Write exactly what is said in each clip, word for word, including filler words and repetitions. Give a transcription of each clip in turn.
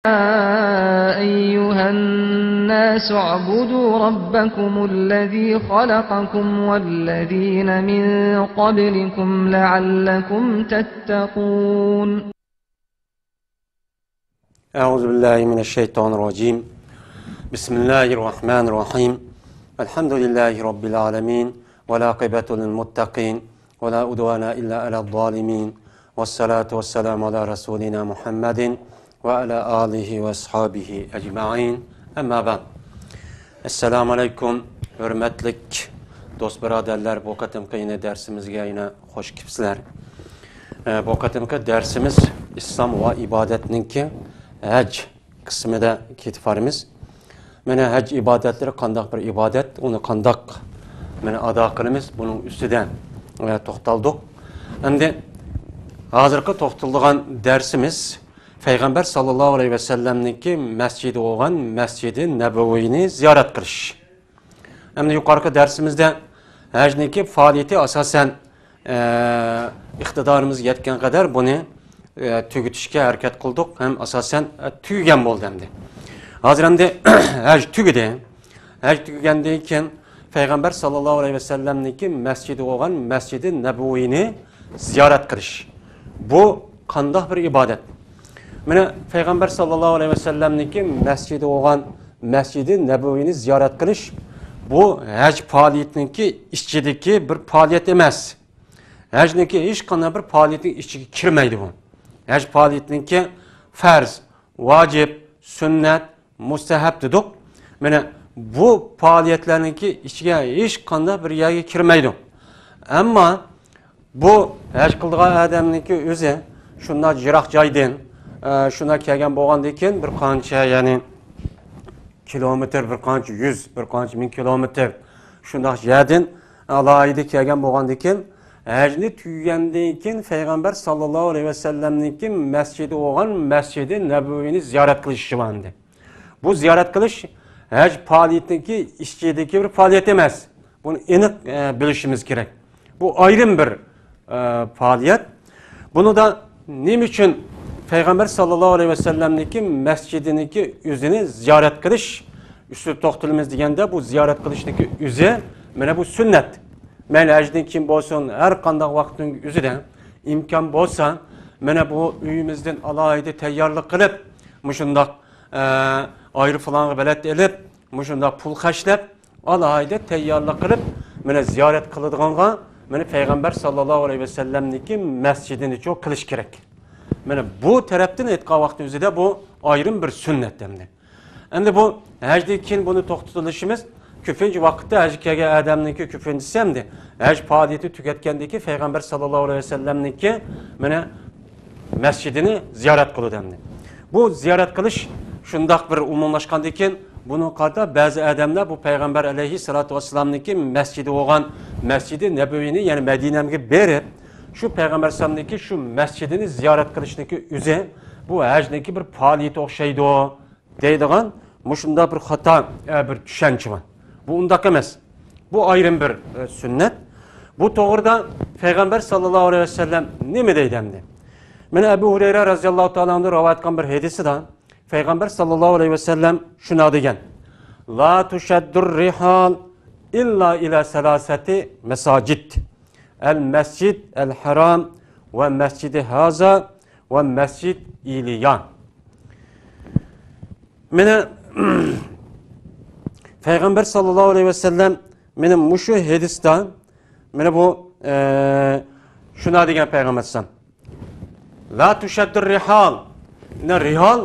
أيها الناس اعبدوا ربكم الذي خلقكم والذين من قبلكم لعلكم تتقون. أعوذ بالله من الشيطان الرجيم. بسم الله الرحمن الرحيم. الحمد لله رب العالمين. والعاقبة للمتقين. ولا عدوان إلا على الظالمين. والصلاة والسلام على رسولنا محمد وعلى آله وأصحابه أجمعين. أما بعد. ئەسسالامۇ ئەلەيكۇم، ھۆرمەتلىك دوست بۇرادەرلەر، بۇ قېتىمقى يەنە دەرسىمىزگە يەنە خۇش كېلىپسىلەر. ئە، بۇ قېتىمقى دەرسىمىز ئىسلام ۋە ئىبادەتنىڭكى ھەج قىسمىدا كېتىپ بارىمىز. مانا ھەج ئىبادەتلىرى قانداق بىر ئىبادەت، ئۇنى قانداق مانا ئادا قىلىمىز، بۇنىڭ ئۈستىدە، ئە، توختالدۇق. ئەمدى ھازىرقى توختىلىدىغان دەرسىمىز پەيغەمبەر ساللاللاھۇ ئەلەيھى ۋەسەللەمنىڭكى مەسچىتى بولغان مەسچىدى نەبەۋىنى زىيارەت قىلىش. ئەمدى يۇقىرىقى دەرسىمىزدە ھەجنىڭكى پائالىيىتى ئاساسەن، ئە، ئىقتىدارىمىز يەتكەن قەدەر بۇنى، ئە، تۈگىتىشكە ھەرىكەت قىلدۇق ھەم ئاساسەن، ئە، تۈگىگەن بولدى ئەمدى. ھازىر ئەمدى ھەج تۈگىدى. ھەج تۈگىگەندىن كېيىن پەيغەمبەر ساللاللاھۇ ئەلەيھى ۋەسەللەمنىڭكى مەسچىتى بولغان مەسچىدى نەبەۋىنى زىيارەت قىلىش. بۇ قانداق بىر ئىبادەت؟ مانا پەيغەمبەر ساللاللاھۇ ئەلەيھى ۋەسەللەمنىڭكى مەسچىتى بولغان مەسچىدى نەبەۋىنى زىيارەت قىلىش، بۇ ھەج پائالىيىتىنىڭكى ئىچىدىكى بىر پائالىيەت ئەمەس. ھەجنىڭكى ھېچقانداق بىر پائالىيەتنىڭ ئىچىگە كىرمەيدۇ بۇ. ھەج پائالىيىتىنىڭكى پەرز، ۋاجىپ، سۈننەت، مۇستەھەب دېدۇق. مانا بۇ پائالىيەتلەرنىڭكى ئىچىگە ھېچقانداق بىر يەرگە كىرمەيدۇ. ئەمما بۇ ھەج قىلىدىغان ئادەمنىڭكى ئۆزى شۇنداق يىراق جايدىن، ئە، شۇنداق كەلگەن بولغاندىن كېيىن بىر قانچە، يەنى كىلومېتىر، بىر قانچە يۈز، بىر قانچە مىڭ كىلومېتىر شۇنداق يەردىن ئالاھىدە كەلگەن بولغاندىن كېيىن، ھەجنى تۈگىگەندىن كېيىن پەيغەمبەر ساللاللاھۇ ئەلەيھى ۋەسەللەمنىڭكى مەسچىتى بولغان مەسچىدى نەبەۋىنى زىيارەت قىلىش ئىشى بار ئەمدى. بۇ زىيارەت قىلىش ھەج پائالىيىتىنىڭكى ئىچىدىكى بىر پائالىيەت ئەمەس. بۇنى ئېنىق، ئە، بىلىشىمىز كېرەك. بۇ ئايرىم بىر، ئە، پائالىيەت. بۇنىدا نېمە ئۈچۈن پەيغەمبەر ساللاللاھۇ ئەلەيھى ۋەسەللەمنىڭكى مەسچىدىنىڭكى ئۆزىنى زىيارەت قىلىش ئۈستىدە توختىلىمىز دېگەندە، بۇ زىيارەت قىلىشنىڭكى ئۆزى مانا بۇ سۈننەت. مەيلى ھەجدىن كېيىن بولسۇن، ھەر قانداق ۋاقىتنىڭ ئۆزىدە ئىمكان بولسا، مانا بۇ ئۆيىمىزدىن ئالاھىدە تەييارلىق قىلىپ، مۇشۇنداق، ئە، ئايروپىلانغا بېلەت ئېلىپ، مۇشۇنداق پۇل خەجلەپ، ئالاھىدە تەييارلىق قىلىپ، مانا زىيارەت قىلىدىغانغا، مانا پەيغەمبەر ساللاللاھۇ ئەلەيھى ۋەسەللەمنىڭكى مەسچىدىنى چوڭ قىلىش كېرەك. مانا بۇ تەرەپتىن ئېيتقان ۋاقتىمىزدا بۇ ئايرىم بىر سۈننەت ئەمدى. ئەمدى بۇ ھەجدىن كېيىن بۇنى توختىتىلىشىمىز، كۆپىنچە ۋاقىتتا ھەجگە كەلگەن ئادەمنىڭكى كۆپىنچىسى ئەمدى ھەج پائالىيىتى تۈگەتكەندىن كېيىن پەيغەمبەر ساللاللاھۇ ئەلەيھى ۋەسەللەمنىڭكى مانا مەسچىدىنى زىيارەت قىلىدۇ ئەمدى. بۇ زىيارەت قىلىش شۇنداق بىر ئومۇملاشقاندىن كېيىن، بۇنىڭغا قارىتا بەزى ئادەملەر بۇ پەيغەمبەر ئەلەيھىسسالاتۇ ۋەسسالامنىڭكى مەسچىدى بولغان مەسچىدى نەبەۋىنى، يەنى مەدىنەمگە بېرىپ، شۇ پەيغەمبەر ئەلەيھىسسالامنىڭكى شۇ مەسچىدىنى زىيارەت قىلىشنىڭكى ئۆزى بۇ ھەجنىڭكى بىر پائالىيىتى ئوخشايدۇ دەيدىغان مۇشۇنداق بىر خاتا، ئە، بىر چۈشەنچە بار. بۇ ئۇنداق ئەمەس. بۇ ئايرىم بىر، ئە، سۈننەت. بۇ توغرىدا پەيغەمبەر ساللاللاھۇ ئەلەيھى ۋەسەللەم نېمە دەيدۇ ئەمدى؟ مانا ئەبۇ ھۇرەيرە رەزىياللاھۇ تائالا ئەنھۇ رىۋايەت قىلغان بىر ھەدىسىدە پەيغەمبەر ساللاللاھۇ ئەلەيھى ۋەسەللەم شۇنداق دېگەن: لا تشد الرحال إلا إلى ثلاثة مساجد، المسجد الحرام ومسجد هذا ومسجد إيليا. مانا پەيغەمبەر ساللاللاھۇ ئەلەيھى ۋەسەللەم مانا مۇشۇ ھەدىستە مانا بۇ، ئە، شۇنداق دېگەن پەيغەمبەر ئەلەيھىسسالام. لا تشد الرحال. مانا رىھال،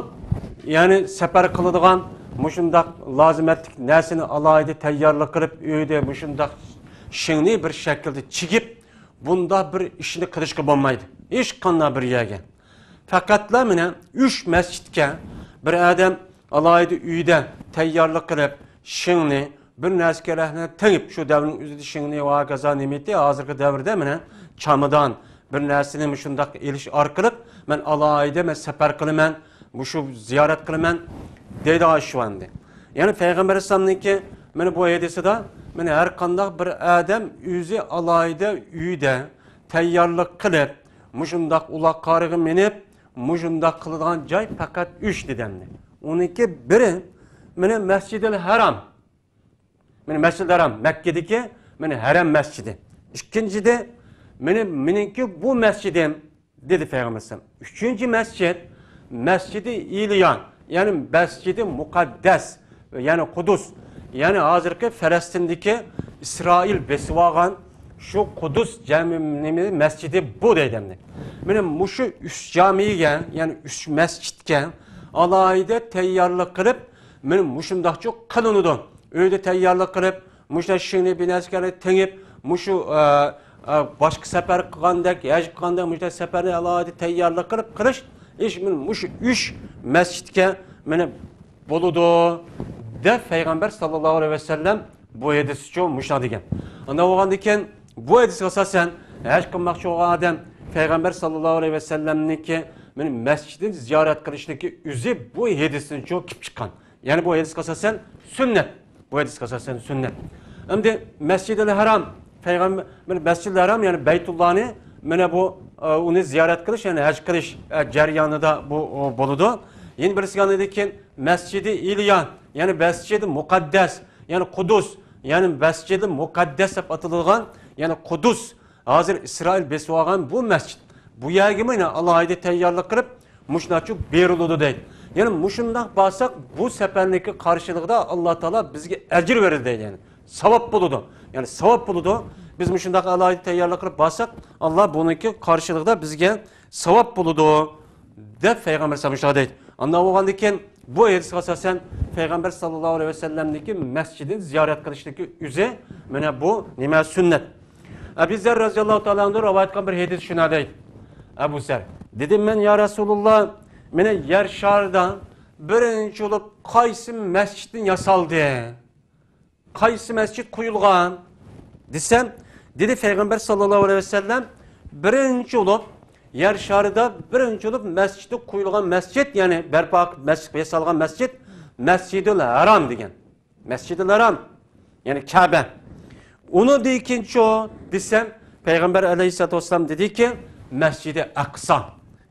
يەنى سەپەر قىلىدىغان مۇشۇنداق لازىمەتلىك نەرسىنى ئالاھىدە تەييارلىق قىلىپ، ئۆيدە مۇشۇنداق شىڭنى بىر شەكىلدە چىگىپ، بۇنداق بىر ئىشنى قىلىشقا بولمايدۇ ھېچقانداق بىر يەرگە. پەقەتلا مانا ئۈچ مەسچىتكە بىر ئادەم ئالاھىدە ئۆيدە تەييارلىق قىلىپ، شىڭنى، بىر نەرسە كېرەكنى تېڭىپ، شۇ دەۋرنىڭ ئۆزىدە شىڭنى ۋە ھاكازا نېمىتى، ھازىرقى دەۋردە مانا چامادان، بىر نەرسىنى مۇشۇنداق ئېلىش ئارقىلىق مەن ئالاھىدە مەن سەپەر قىلىمەن، مۇشۇ زىيارەت قىلىمەن دەيدىغان ئىش بار ئەمدى. يەنى پەيغەمبەر ئەلەيھىسسالامنىڭكى مانا بۇ ھەدىسىدا مانا ھەر قانداق بىر ئادەم ئۆزى ئالاھىدە ئۆيدە تەييارلىق قىلىپ، مۇشۇنداق ئۇلاغ قارىغا مىنىپ، مۇشۇنداق قىلىدىغان جاي پەقەت ئۈچ دېدى ئەمدى. ئۇنىڭكى بىرى، مانا مەسجىدىل ھەرام. مانا مەسجىدىل ھەرام، مەككىدىكى مانا ھەرەم مەسجىدى. ئىككىنچىدە، مانا مېنىڭكى بۇ مەسجىدىم، دېدى پەيغەمبەر ئەلەيھىسسالام. ئۈچىنچى مەسجىد، مەسجىدى ئىليان، يەنى مەسجىدى مۇقەددەس، يەنى قۇدۇس، يەنى ھازىرقى فەلەستىندىكى ئىسرائىل بېسىۋالغان شۇ قۇدۇس جامى، نېمە، مەسجىدى بۇ دەيدۇ ئەمدى. مانا مۇشۇ ئۈچ جامىگە، يەنى ئۈچ مەسجىدكە ئالاھىدە تەييارلىق قىلىپ، مانا مۇشۇنداقچۇ قىلىنىدۇ. ئۆيدە تەييارلىق قىلىپ، مۇشۇنداق شىڭنى بىنەسىكەننى تېڭىپ، مۇشۇ، ئە، ئە، باشقا سەپەر قىلغاندەك، ھەج قىلغاندەك مۇشۇنداق سەپەرنى ئالاھىدە تەييارلىق قىلىپ قىلىش، ئىش مۇشۇ ئۈچ مەسچىتكە مانا بولىدۇ، دەپ پەيغەمبەر ساللاللاھۇ ئەلەيھى ۋەسەللەم بۇ ھەدىسچۇ مۇشۇنداق دېگەن. ئانداق بولغاندىكىن، بۇ ھەدىسكە ئاساسەن، ھەج قىلماقچى بولغان ئادەم پەيغەمبەر ساللاللاھۇ ئەلەيھى ۋەسەللەمنىڭكى مانا مەسچىتىنى زىيارەت قىلىشنىڭكى ئۆزى بۇ ھەدىستىنچۇ كېلىپ چىققان. يەنى بۇ ھەدىسكە ئاساسەن سۈننەت. بۇ ھەدىسكە ئاساسەن سۈننەت. ئەمدى مەسجىدىل ھەرام، پەيغەمبەر، مەسجىدىل ھەرام، يەنى بەيتۇللانى، مانا بۇ، ئە، ئۇنى زىيارەت قىلىش، يەنى ھەج قىلىش، ئە، جەريانىدا بۇ، ئۇ، بولىدۇ. يەنە بىرسى ئاندىن كېيىن مەسجىدى ئىليان، يەنى مەسجىدى مۇقەددەس، يەنى قۇدۇس، يەنى مەسجىدى مۇقەددەس دەپ ئاتىلىدىغان، يەنى قۇدۇس، ھازىر ئىسرائىل بېسىۋالغان بۇ مەسچىت. بۇ يەرگىمۇ يەنە ئالاھىدە تەييارلىق قىلىپ، مۇشۇنداقچۇ بېرىلىدۇ دەيدۇ. يەنى مۇشۇنداق بارساق، بۇ سەپەرنىڭكى قارشىلىقىدا ئاللا تائالا بىزگە ئەجىر بېرىدۇ دەيدۇ. يەنى ساۋاب بولىدۇ. يەنى ساۋاب بولىدۇ. بىز مۇشۇنداق ئالاھىدە تەييارلىق قىلىپ بارساق، ئاللا بۇنىڭكى قارشىلىقىدا بىزگە ساۋاب بولىدۇ، دەپ پەيغەمبەر ئەلەيھىسسالام مۇشۇنداق دەيدۇ. ئاندىن بولغاندىن كېيىن، بۇ ھەدىسكە ئاساسەن، پەيغەمبەر ساللاللاھۇ ئەلەيھى ۋەسەللەمنىڭكى مەسچىتىنى زىيارەت قىلىشنىڭكى ئۆزى، مانا بۇ نېمە، سۈننەت. ئەبۇ زەر رازىياللاھۇ تائالا ئەنھۇ رىۋايەت قىلغان بىر ھەدىس شۇنداق دەيدۇ. ئەبۇ زەر، دېدىم مەن، يا رەسۇلۇللا، مانا يەر شارىدا بىرىنچى بولۇپ قايسى مەسچىتنى ياسالدى؟ قايسى مەسچىت قۇيۇلغان؟ دېسەم، دېدى پەيغەمبەر ساللاللاھۇ ئەلەيھى ۋەسەللەم، بىرىنچى بولۇپ، يەر شارىدا بىرىنچى بولۇپ مەسچىتى قۇيۇلغان مەسچىت، يەنى بەرپا قىلىپ مەسچىت ياسالغان مەسچىت، مەسجىدىل ھارام دېگەن. مەسجىدىل ھارام، يەنى كەبە. ئۇنىڭدىن كېيىنچۇ دېسەم، پەيغەمبەر ئەلەيھىسسالاتۇ ۋەسسالام دېدىكى، مەسجىدى ئەقسا،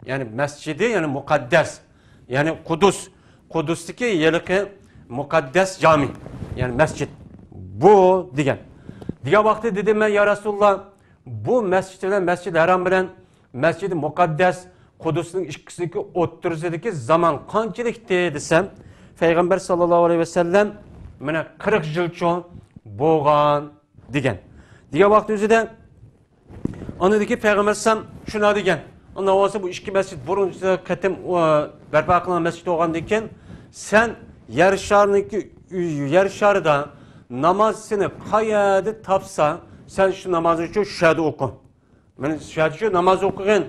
يەنى مەسجىدى، يەنى مۇقەددەس، يەنى قۇدۇس، قۇدۇستىكى ھېلىقى مۇقەددەس جامى، يەنى مەسچىت بۇ دېگەن. دېگەن ۋاقتى دېدىم مەن، يا رەسۇلۇللا، بۇ مەسچىت بىلەن مەسجىدى ھارام بىلەن مەسجىدى مۇقەددەس قۇدۇسنىڭ ئىككىسىنىڭكى ئوتتۇرىسىدىكى زامان قانچىلىكتى دېسەم، پەيغەمبەر ساللاللاھۇ ئەلەيھى ۋەسەللەم، مانا، قىرىق يىلچۇ بولغان دېگەن. دېگەن ۋاقىت ئۆزىدە ئاندىكى پەيغەمبەر ئەلەيھىسسالام شۇنداق دېگەن. ئانداق بولسا بۇ ئىككى مەسچىت بۇرۇنقى قېتىم، ئۇ، بەرپا قىلىنغان مەسچىت بولغاندىن كېيىن، سەن يەر شارىنىڭكى، يەر شارىدا ناماز سېنى قەيەردە تاپسا، سەن شۇ نامازنى شۇ، شۇ يەردە ئوقۇ. مانا شۇ يەردە شۇ ناماز ئوقۇغىن.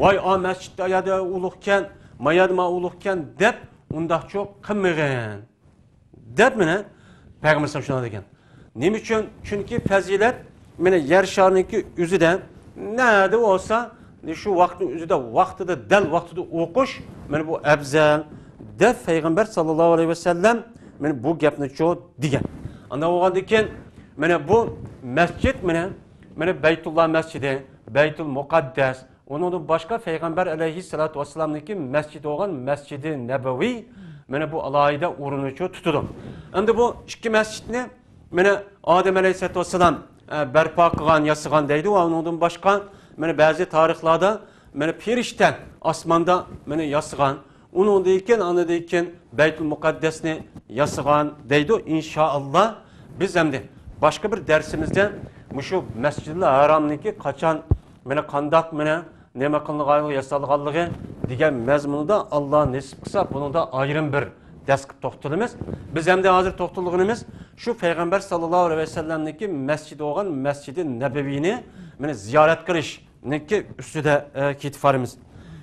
ۋاي، ئا مەسچىت ئايادا ئۇلۇغكەن، مايادا ما ئۇلۇغكەن دەپ ئۇنداقچۇ قىلمىغىن، دەپ مانا پەيغەمبەر ئەلەيھىسسالام شۇنداق دېگەن. نېمە ئۈچۈن؟ چۈنكى پەزىلەت مانا يەر شارىنىڭكى ئۆزىدە نەدە بولسا، شۇ ۋاقىتنىڭ ئۆزىدە، ۋاقتىدا، دەل ۋاقتىدا ئوقۇش مانا بۇ ئەپزەل، دەپ پەيغەمبەر ساللاللاھۇ ئەلەيھى ۋەسەللەم مانا بۇ گەپنىچۇ دېگەن. ئانداق بولغاندىن كېيىن مانا بۇ مەسچىت مانا، مانا بەيتۇللا مەسچىتى، بەيتۇل مۇقەددەس، ئۇنىڭدىن باشقا پەيغەمبەر ئەلەيھىسسالاتۇ ۋەسسالامنىڭكى مەسچىتى بولغان مەسچىدى نەبەۋى مانا بۇ ئالاھىدە ئورۇننىچۇ تۇتىدۇ. ئەمدى بۇ ئىككى مەسچىتنى مانا ئادەم ئەلەيھىسسالاتۇ ۋەسسالام، ئە، بەرپا قىلغان، ياسىغان دەيدۇ ۋە ئۇنىڭدىن باشقا مانا بەزى تارىخلاردا مانا پېرىشتە ئاسماندا مانا ياسىغان، ئۇنىڭدىن كېيىن، ئاندىن كېيىن بەيتۇل مۇقەددەسنى ياسىغان دەيدۇ. ئىنشائاللا، بىز ئەمدى باشقا بىر دەرسىمىزدە مۇشۇ مەسجىدىل ھارامنىڭكى قاچان، مانا قانداق، مانا نېمە قىلىنغانلىقى، ياسالغانلىقى دېگەن مەزمۇندا، ئاللا نېسىپ قىلسا، بۇنىڭدا ئايرىم بىر دەرسكە توختىلىمىز. بىز ئەمدى ھازىر توختىلىدىغىنىمىز شۇ پەيغەمبەر ساللاللاھۇ ئەلەيھى ۋەسەللەمنىڭكى مەسچىدى بولغان مەسجىدى نەبەۋىنى مانا زىيارەت قىلىش نىڭكى ئۈستىدە، ئە، كېتىپ بارىمىز.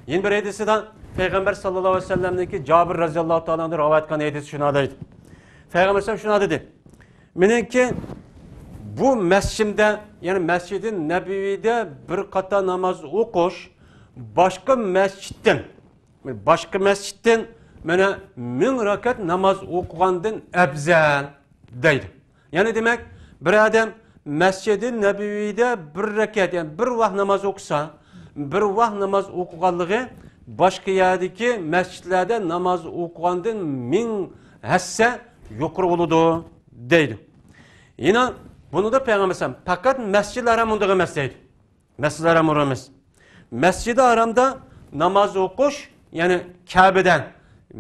يەنە بىر ھەدىسىدە پەيغەمبەر ساللاللاھۇ ئەلەيھى ۋەسەللەمنىڭكى جابىر رازىياللاھۇ تائالا ئەنھۇ رىۋايەت قىلغان ھەدىسى شۇنداق دەيدۇ. پەيغەمبەر ئەلەيھىسسالام شۇنداق دېدى. مېنىڭكى بۇ مەسچىتىمدە، يەنى مەسجىدى نەبىۋىدە بىر قاتار ناماز ئوقۇش باشقا مەسچىتتىن، باشقا مەسچىتتىن مانا مىڭ رەكەت ناماز ئوقۇغاندىن ئەپزەل دەيدۇ. يەنى دېمەك، بىر ئادەم مەسجىدى نەبىۋىدە بىر رەكەت، يەنى بىر ۋاق ناماز ئوقۇسا، بىر ۋاق ناماز ئوقۇغانلىقى باشقا يەردىكى مەسچىتلەردە ناماز ئوقۇغاندىن مىڭ ھەسسە يۇقىرى بولىدۇ، دەيدۇ. يەنە بۇنىدا پەيغەمبەر ئەلەيھىسسالام پەقەت مەسجىدىل ھارام ئۇنداق ئەمەس، دەيدۇ. مەسجىدىل ھارام ئۇنداق ئەمەس. مەسجىدىل ھارامدا ناماز ئوقۇش، يەنى كەبىدە،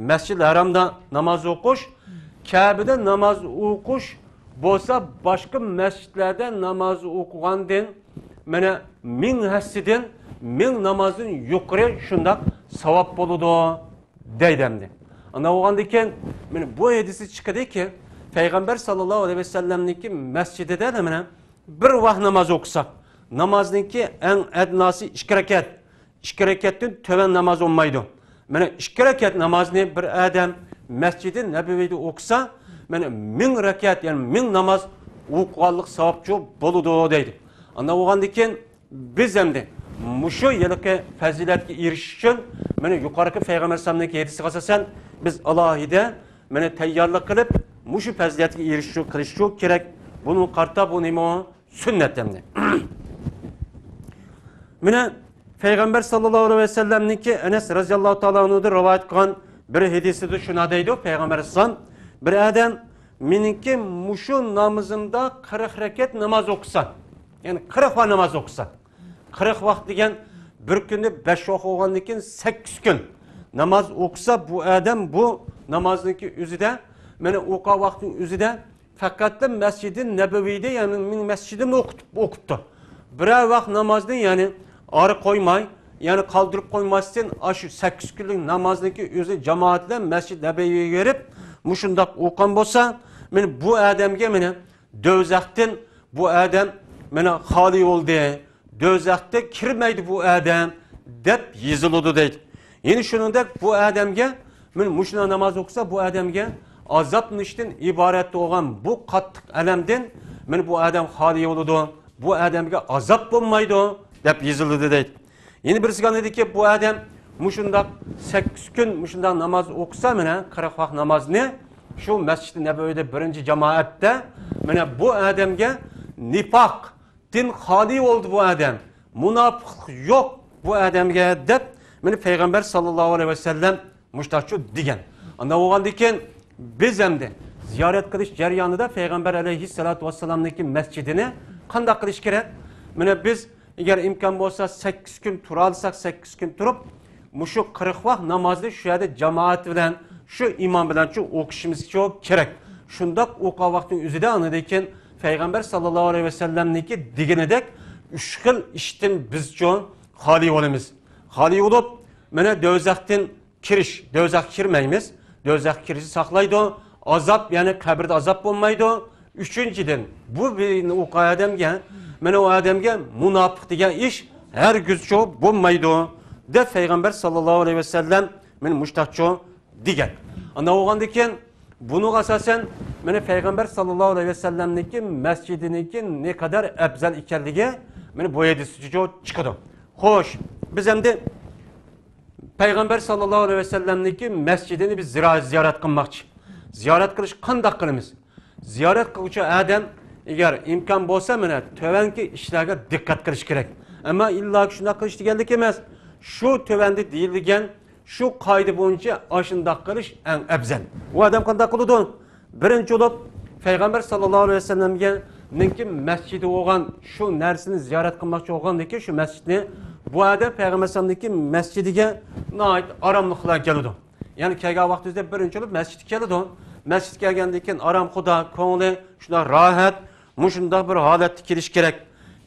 مەسجىدىل ھارامدا ناماز ئوقۇش، كەبىدە ناماز ئوقۇش بولسا، باشقا مەسچىتلەردە ناماز ئوقۇغاندىن، مانا، مىڭ ھەسسىدىن، مىڭ نامازدىن يۇقىرى شۇنداق ساۋاب بولىدۇ، دەيدۇ ئەمدى. ئانداق بولغاندىكىن، مانا، بۇ ھەدىستىن چىقىدۇكى، پەيغەمبەر ساللاللاھۇ ئەلەيھى ۋەسەللەمنىڭكى مەسچىتىدە، مانا، بىر ۋاق ناماز ئوقۇسا، نامازنىڭكى ئەڭ ئەدناسى ئىككى رەكەت، ئىككى رەكەتتىن تۆۋەن ناماز بولمايدۇ. مانا، ئىككى رەكەت نامازنى بىر ئادەم مەسجىدى نەبەۋىدە ئوقۇسا، مانا، مىڭ رەكەت، يەنى مىڭ ناماز ئوقۇغانلىق ساۋابچۇ بولىدۇ، دەيدۇ. ئانداق بولغاندىكىن، بىز ئەمدى مۇشۇ ھېلىقى پەزىلەتكە ئېرىشىش ئۈچۈن، مانا، يۇقىرىقى پەيغەمبەر ئەلەيھىسسالامنىڭكى ھەدىسىگە ئاساسەن، بىز ئالاھىدە، مانا، تەييارلىق قىلىپ، مۇشۇ پەزىلەتكە ئېرىشىش قىلىشى كېرەك. بۇنىڭغا قارىتا بۇ نېمە؟ سۈننەت ئەمدى. مانا، پەيغەمبەر ساللاللاھۇ ئەلەيھى ۋەسەللەمنىڭكى ئەنەس رەزىياللاھۇ تائالا ئەنھۇدىن رىۋايەت قىلغان بىر ھەدىسىدە شۇنداق دەيدۇ، پەيغەمبەر ئەلەيھىسسالام، بىر ئادەم مېنىڭكى مۇشۇ نامىزىمدا قىرىق رەكەت ناماز ئوقۇسا، يەنى قىرىق ۋاق ناماز ئوقۇسا، قىرىق ۋاق دېگەن بىر كۈندە بەش ۋاق بولغاندىن كېيىن سەككىز كۈن ناماز ئوقۇسا، بۇ ئادەم بۇ نامازنىڭكى ئۆزىدە، مانا، ئوقۇغان ۋاقتىنىڭ ئۆزىدە پەقەتلا مەسجىدى نەبەۋىدە، يەنى مىڭ مەسجىدىمۇ ئوقۇتۇپ، ئوقۇپتۇ. بىرەر ۋاق نامازنى، يەنى ئارا قويماي، يەنى قالدۇرۇپ قويماستىن، ئاشۇ سەككىز كۈنلۈك نامازنىڭكى ئۆزى جامائەت بىلەن مەسجىد نەبەۋىگە بېرىپ، مۇشۇنداق ئوقۇغان بولسا، مانا بۇ ئادەمگە، مانا، دوزاختىن بۇ ئادەم، مانا، خالىي بولدى، دوزاخقا كىرمەيدۇ بۇ ئادەم، دەپ يېزىلىدۇ، دەيدۇ. يەنە شۇنىڭدەك بۇ ئادەمگە، مانا مۇشۇنداق ناماز ئوقۇسا، بۇ ئادەمگە ئازابلىنىشتىن ئىبارەت بولغان بۇ قاتتىق ئەلەمدىن، مانا بۇ ئادەم خالىي بولىدۇ، بۇ ئادەمگە ئازاب بولمايدۇ، دەپ يېزىلىدۇ، دەيدۇ. يەنە بىرسىگە ئاندىكى بۇ ئادەم مۇشۇنداق سەككىز كۈن مۇشۇنداق ناماز ئوقۇسا، مانا قىرىق ۋاق نامازنى شۇ مەسجىدى نەبەۋىدە بىرىنچى جامائەتتە، مانا بۇ ئادەمگە نىپاق، دىن خالىي بولدى بۇ ئادەم، مۇناپىقلىق يوق بۇ ئادەمگە، دەپ، مانا پەيغەمبەر ساللاللاھۇ ئەلەيھى ۋەسەللەم مۇشتاقچۇ دېگەن. ئانداق بولغاندىكىن، بىز ئەمدى زىيارەت قىلىش جەريانىدا پەيغەمبەر ئەلەيھىسسالاتۇ ۋەسسالامنىڭكى مەسچىتىنى قانداق قىلىش كېرەك؟ مانا بىز ئەگەر ئىمكان بولسا سەككىز كۈن تۇرالىساق، سەككىز كۈن تۇرۇپ، مۇشۇ قىرىق ۋاق نامازنى شۇ يەردە جامائەت بىلەن، شۇ ئىمام بىلەن شۇ ئوقۇشىمىز كېرەك. شۇنداق ئوقۇغان ۋاقتىنىڭ ئۆزىدە ئاندىن كېيىن پەيغەمبەر ساللاللاھۇ ئەلەيھى ۋەسەللەمنىڭكى دېگىنىدەك ئۈچ خىل ئىشتىن بىزچۇ خالىي بولىمىز. خالىي بولۇپ، مانا دوزاختىن كىرىش، دوزاخقا كىرمەيمىز. دوزاخقا كىرىشنى ساقلايدۇ. ئازاب، يەنى قەبرىدە ئازاب بولمايدۇ. ئۈچىنچىدىن، بۇ بىرنى ئوقۇغان ئادەمگە، مانا ئۇ ئادەمگە مۇناپىق دېگەن ئىش ھەرگىزچۇ بولمايدۇ، دەپ پەيغەمبەر ساللاللاھۇ ئەلەيھى ۋەسەللەم مانا مۇشتاقچۇ دېگەن. ئانداق بولغاندىكىن، بۇنىڭغا ئاساسەن، مانا پەيغەمبەر ساللاللاھۇ ئەلەيھى ۋەسەللەمنىڭكى مەسچىتىنىڭكى نەقەدەر ئەپزەل ئىكەنلىكى مانا بۇ ھەدىستىن چىقىدۇ. خوش، بىز ئەمدى پەيغەمبەر ساللاللاھۇ ئەلەيھى ۋەسەللەمنىڭكى مەسچىتىنى بىز زىرا-، زىيارەت قىلماقچى. زىيارەت قىلىش قانداق قىلىمىز؟ زىيارەت قىلغۇچى ئادەم ئەگەر ئىمكان بولسا، مانا تۆۋەنكى ئىشلارغا دىققەت قىلىش كېرەك. ئەمما ئىللاكى شۇنداق قىلىش دېگەنلىك ئەمەس. شۇ تۆۋەندە دېيىلگەن شۇ قائىدە بويىچە ئاشۇنداق قىلىش ئەڭ ئەپزەل. ئۇ ئادەم قانداق قىلىدۇ؟ بىرىنچى بولۇپ، پەيغەمبەر ساللاللاھۇ ئەلەيھى ۋەسەللەمگە نىڭكى مەسچىتى بولغان شۇ نەرسىنى زىيارەت قىلماقچى بولغاندىكى شۇ مەسچىتنى، بۇ ئادەم پەيغەمبەر ئەلەيھىسسالامنىڭكى مەسچىتىگە ناھايىتى ئاراملىق بىلەن كېلىدۇ. يەنى كەلگەن ۋاقتىمىزدا بىرىنچى بولۇپ مەسچىتكە كېلىدۇ. مەسچىتكە كەلگەندىن كېيىن ئارام خۇدا، كۆڭلى شۇنداق راھەت، مۇشۇنداق بىر ھالەتتە كېلىش كېرەك.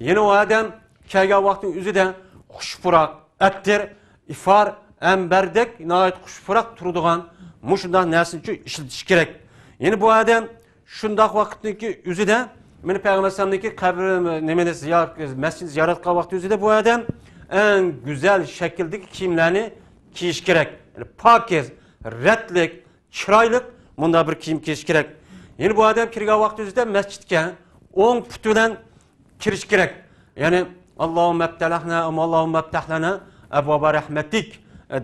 يەنە ئۇ ئادەم كەلگەن ۋاقتىنىڭ ئۆزىدە خۇش پۇراق، ئەتىر، ئىفار، ئەمبەردەك ناھايىتى خۇش پۇراق تۇرىدىغان مۇشۇنداق نەرسىنىچۇ ئىشلىتىش كېرەك. يەنە بۇ ئادەم شۇنداق ۋاقىتنىڭكى ئۆزىدە، مانا پەيغەمبەر ئەلەيھىسسالامنىڭكى قەبرە، نېمىنى زىيارەت، مەسچىتنى زىيارەت قىلغان ۋاقتى ئۆزىدە بۇ ئادەم ئەڭ گۈزەل شەكىلدىكى كىيىملەرنى كىيىش كېرەك. يەنى پاكىز، رەتلىك، چىرايلىق مۇنداق بىر كىيىم كىيىش كېرەك. يەنە بۇ ئادەم كىرگەن ۋاقتى ئۆزىدە مەسچىتكە ئوڭ پۇتى بىلەن كىرىش كېرەك. يەنى، «ئاللاھۇممە ئەپتەھلەنا، ئاللاھۇممە ئەپتەھلەنا ئەبۋابە رەھمەتىك»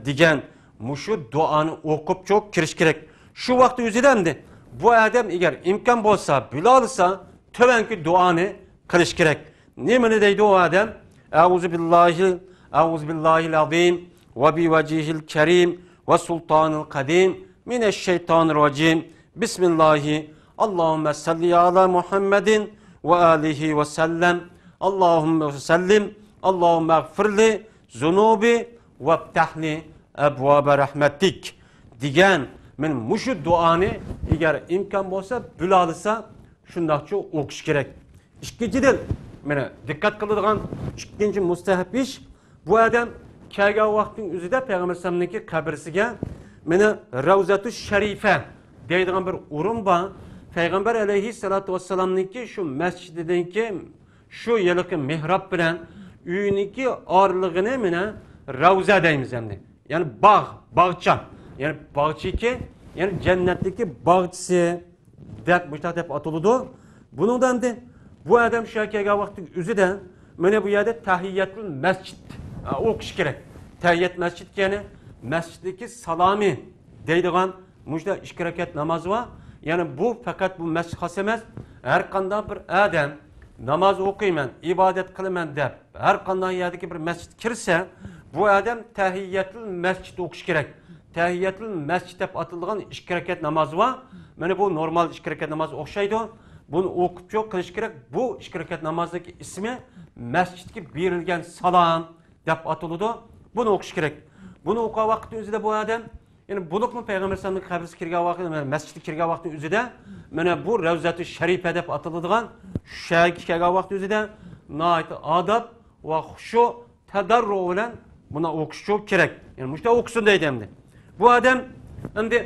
دېگەن مۇشۇ دۇئانى ئوقۇپچۇ كىرىش كېرەك. شۇ ۋاقىت ئۆزىدە ئەمدى بۇ ئادەم ئەگەر ئىمكان بولسا، بىلالىسا، تۆۋەنكى دۇئانى قىلىش كېرەك. نېمىنى دەيدۇ ئۇ ئادەم؟ «ئەئۇزۇ بىللاھىل، ئەئۇزۇ بىللاھىل ئەزىم وبوجهه الكريم وسلطانه القديم من الشيطان الرجيم. بسم الله. اللهم صل على محمد وآله وسلم. اللهم سلم. اللهم اغفر لي ذنوبي وافتح لي أبواب رحمتك دېگەن، مانا مۇشۇ دۇئانى ئەگەر ئىمكان بولسا، بىلالىسا، شۇنداقچە ئوقۇش كېرەك. ئىككىنچىدىن، مانا دىققەت قىلىدىغان ئىككىنچى مۇستەھەب ئىش، بۇ ئادەم كەلگەن ۋاقىتنىڭ ئۆزىدە پەيغەمبەر ئەلەيھىسسالامنىڭكى قەبرىسىگە، مانا، رەۋزەتۇ شەرىفە دەيدىغان بىر ئورۇن بار. پەيغەمبەر ئەلەيھىسسالاتۇ ۋەسسالامنىڭكى شۇ مەسچىتىدىكى شۇ ھېلىقى مېھراب بىلەن ئۆينىڭكى ئارىلىقىنى مانا رەۋزە دەيمىز ئەمدى. يەنى باغ، باغچا. يەنى باغچىكى، يەنى جەننەتتىكى باغچىسى دەپ، مۇشۇنداق دەپ ئاتىلىدۇ. بۇنىڭدا ئەمدى بۇ ئادەم شۇ يەرگە كەلگەن ۋاقىتنىڭ ئۆزىدە مانا بۇ يەردە تەھىيەتۇل مەسچىت، ئە، ئوقۇش كېرەك. تەھىيەت مەسچىت، يەنى مەسچىتتىكى سالامى دەيدىغان مۇشۇنداق ئىككى رەكەت نامازى بار. يەنى بۇ پەقەت بۇ مەسچىت خاس ئەمەس. ھەر قانداق بىر ئادەم ناماز ئوقۇيمەن، ئىبادەت قىلىمەن دەپ ھەر قانداق يەردىكى بىر مەسچىتكە كىرسە، بۇ ئادەم تەھىيەتۇل مەسچىت ئوقۇش كېرەك. تەھىيەتۇل مەسچىت دەپ ئاتىلىدىغان ئىككى رەكەت نامازى بار. مانا بۇ نورمال ئىككى رەكەت نامازغا ئوخشايدۇ. بۇنى ئوقۇپچۇ قىلىش كېرەك. بۇ ئىككى رەكەت نامازنىڭكى ئىسمى مەسچىتكە بېرىلگەن سالام دەپ ئاتىلىدۇ. بۇنى ئوقۇش كېرەك. بۇنى ئوقۇغان ۋاقىتنىڭ ئۆزىدە بۇ ئادەم، يەنى بولۇپمۇ پەيغەمبەر ئەلەيھىسسالامنىڭ قەبرىسىگە كىرگەن ۋاقىت، مەسچىتكە كىرگەن ۋاقىتنىڭ ئۆزىدە، مانا بۇ رەۋزەتۇ شەرىپە دەپ ئاتىلىدىغان شۇ يەرگە كەلگەن ۋاقىتنىڭ ئۆزىدە ناھايىتى ئاداب ۋە خۇشۇ، تەدەررۇ بىلەن بۇنى ئوقۇشچۇ كېرەك. يەنى مۇشۇنداق ئوقۇسۇن دەيدۇ ئەمدى. بۇ ئادەم ئەمدى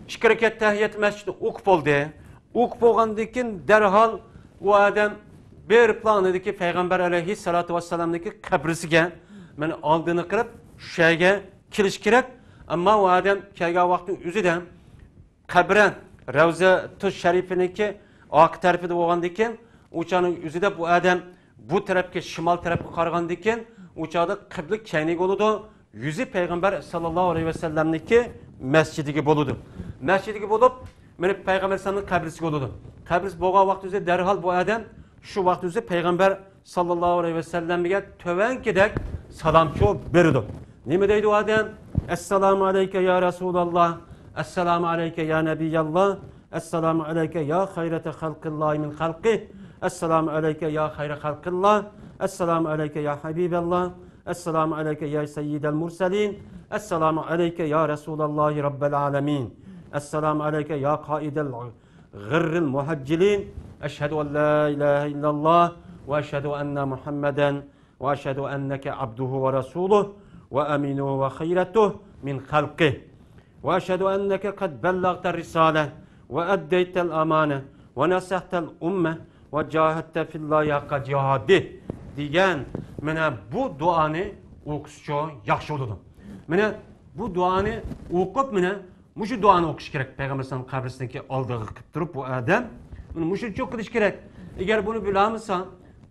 ئىككى رەكەت تەھىيەت مەسچىتنى ئوقۇپ بولدى. ئوقۇپ بولغاندىن كېيىن دەرھال ئۇ ئادەم بېرىپلا ئاندىكى پەيغەمبەر ئەلەيھىسسالاتۇ ۋەسسالامنىڭكى قەبرىسىگە مانا ئالدىنى قىلىپ شۇ يەرگە كېلىش كېرەك. ئەمما ئۇ ئادەم كەلگەن ۋاقىتنىڭ ئۆزىدە قەبرە رەۋزەتۇ شەرىپىنىڭكى ئارقا تەرىپىدە بولغاندىكىن، ئۇ چاغنىڭ ئۆزىدە بۇ ئادەم بۇ تەرەپكە، شىمال تەرەپكە قارىغاندىكىن، ئۇ چاغدا قىبلە كەينىگە بولىدۇ، يۈزى پەيغەمبەر ساللاللاھۇ ئەلەيھى ۋەسەللەمنىڭكى مەسچىتىگە بولىدۇ. مەسچىتىگە بولۇپ، مانا پەيغەمبەر ئەلەيھىسسالامنىڭ قەبرىسىگە بولىدۇ. قەبرىسى بولغان ۋاقتى ئۆزى دەرھال بۇ ئادەم شۇ ۋاقتى ئۆزى پەيغەمبەر ساللاللاھۇ ئەلەيھى ۋەسەللەمگە تۆۋەنكىدەك سالامچۇ بېرىدۇ. نېمە دەيدۇ ئۇ ئادەم؟ ئەسسالامۇ ئەلەيكە يا رەسۇلاللا، ئەسسالامۇ ئەلەيكە يا نەبىياللا، ئەسسالامۇ ئەلەيكە يا خەيرەتە خەلقىللاھى مىن خەلقى، ئەسسالامۇ ئەلەيكە يا خەيرە خەلقىللا، ئەسسالامۇ ئەلەيكە يا ھەبىبەللا، ئەسسالامۇ ئەلەيكە يا سەييىدەل مۇرسەلىن، ئەسسالامۇ ئەلەيكە يا رەسۇلاللاھى رەببەل ئالەمىن، ئەسسالامۇ ئەلەيكە يا قائىدەل غىررىل مۇھەججىلىن، ئەشھەدۇ ئەن لا ئىلاھە ئىللاللا ۋە ئەشھەدۇ ئەننە مۇھەممەدەن ۋە ئەشھەدۇ ئەننەكە ئەبدۇھۇ ۋە رەسۇلۇھ ۋە ئەمىنۇھ ۋە خىيرەتۇھ مىن خەلقىھ ۋە ئەشھەدۇ ئەننەكە قەد بەللەغتە رىسالە ۋە ئەددەيتەل ئامانە ۋە نەسەھتەل ئۇممە ۋە جاھەدتە فىللاھى ھەققە جىھادىھ دېگەن مانا بۇ دۇئانى ئوقۇسىچۇ ياخشى بولىدۇ. مانا بۇ دۇئانى ئوقۇپ، مانا مۇشۇ دۇئانى ئوقۇش كېرەك پەيغەمبەر ئەلەيھىسسالام قەبرىسىنىڭكى ئالدىغا قىلىپ تۇرۇپ بۇ ئادەم مانا مۇشۇنچە قىلىش كېرەك. ئەگەر بۇنى بىلەلمىسە،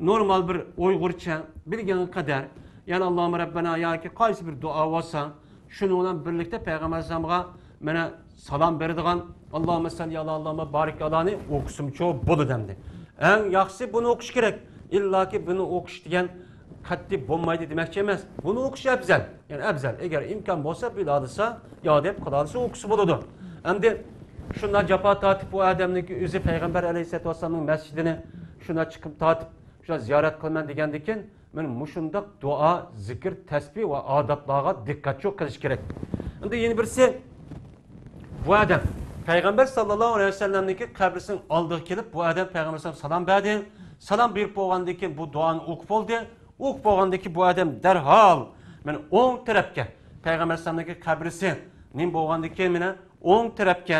نورمال بىر ئۇيغۇرچە بىلگەن قەدەر، يەنى ئاللاھۇممە رەببەنا ياكى قايسى بىر دۇئا بولسا، شۇنىڭ بىلەن بىرلىكتە پەيغەمبەر ئەلەيھىسسالامغا مانا سالام بېرىدىغان، ئاللاھۇممە سەللى ئالا، ئاللاھۇممە بارىك ئالانى ئوقۇسىمۇچۇ بولىدۇ ئەمدى. ئەڭ ياخشىسى بۇنى ئوقۇش كېرەك. ئىللاكى بۇنى ئوقۇش دېگەن قەتئىي بولمايدۇ دېمەكچى ئەمەس. بۇنى ئوقۇش ئەۋزەل. يەنى ئەۋزەل. ئەگەر ئىمكان بولسا، بىلالىسا، يا دەپ قىلالىسا ئوقۇسا بولىدۇ. ئەمدى شۇنداق جاپا تارتىپ، بۇ ئادەمنىڭكى ئۆزى پەيغەمبەر ئەلەيھىسسالاتۇ ۋەسسالامنىڭ مەسچىتىنى شۇنداق چىقىپ تارتىپ، شۇنداق زىيارەت قىلىمەن دېگەندىكىن، مانا مۇشۇنداق دۇئا، زىكىر، تەسبىھ ۋە ئادابلارغا دىققەتچۇ قىلىش كېرەك. ئەمدى يەنە بىرسى، بۇ ئادەم پەيغەمبەر ساللاللاھۇ ئەلەيھى ۋەسەللەمنىڭكى قەبرىسىنىڭ ئالدىغا كېلىپ، بۇ ئادەم پەيغەمبەر ئەلەيھىسسالام سالام بەردى. سالام بېرىپ بولغاندىن كېيىن بۇ دۇئانى ئوقۇپ بولدى. ئوقۇپ بولغاندىن كېيىن بۇ ئادەم دەرھال مانا ئوڭ تەرەپكە، پەيغەمبەر ئەلەيھىسسالامنىڭكى قەبرىسى نېمە بولغاندىن كېيىن مانا ئوڭ تەرەپكە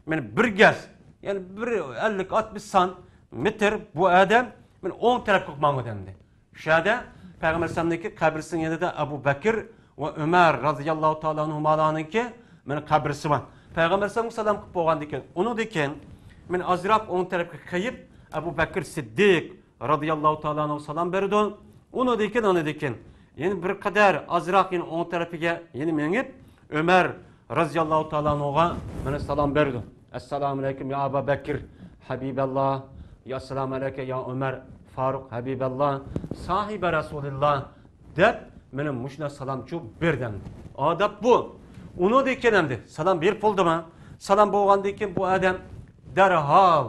مانا بىر گەز، يەنى بىر ئەللىك ئاتمىش سان مېتىر بۇ ئادەم مانا ئوڭ تەرەپكە ماڭىدۇ ئەمدى. شۇ يەردە پەيغەمبەر ئەلەيھىسسالامنىڭكى قەبرىسىنىڭ يېنىدا ئەبۇ بەكىر ۋە ئۆمەر رازىياللاھۇ تائالا ئەنھۇمالارنىڭكى مانا قەبرىسى بار. پەيغەمبەر ئەلەيھىسسالامغا سالام قىلىپ بولغاندىن كېيىن، ئۇنىڭدىن كېيىن مانا ئازراق ئوڭ تەرەپكە قېيىپ، ئەبۇ بەكىر سىددىق رازىياللاھۇ تائالا ئەنھۇغا سالام بېرىدۇ. ئۇنىڭدىن كېيىن، ئۇنىڭدىن كېيىن يەنە بىر قەدەر ئازراق يەنە ئوڭ تەرىپىگە يەنە مېڭىپ، ئۆمەر رازىياللاھۇ تائالا ئەنھۇغا مانا سالام بېرىدۇ. ئەسسالامۇ ئەلەيكۇم يا ئەبا بەكىر ھەبىبەللا، يا ئەسسالامۇ ئەلەيكە يا ئۆمەر فاروق ھەبىبەللا، ساھىبە رەسۇلىللا دەپ، مانا مۇشۇنداق سالامچۇ بېرىدۇ. ئادەپ بۇ. ئۇنىڭدىن كېيىن ئەمدى سالام بېرىپ بولدىمۇ؟ سالام بولغاندىن كېيىن بۇ ئادەم دەرھال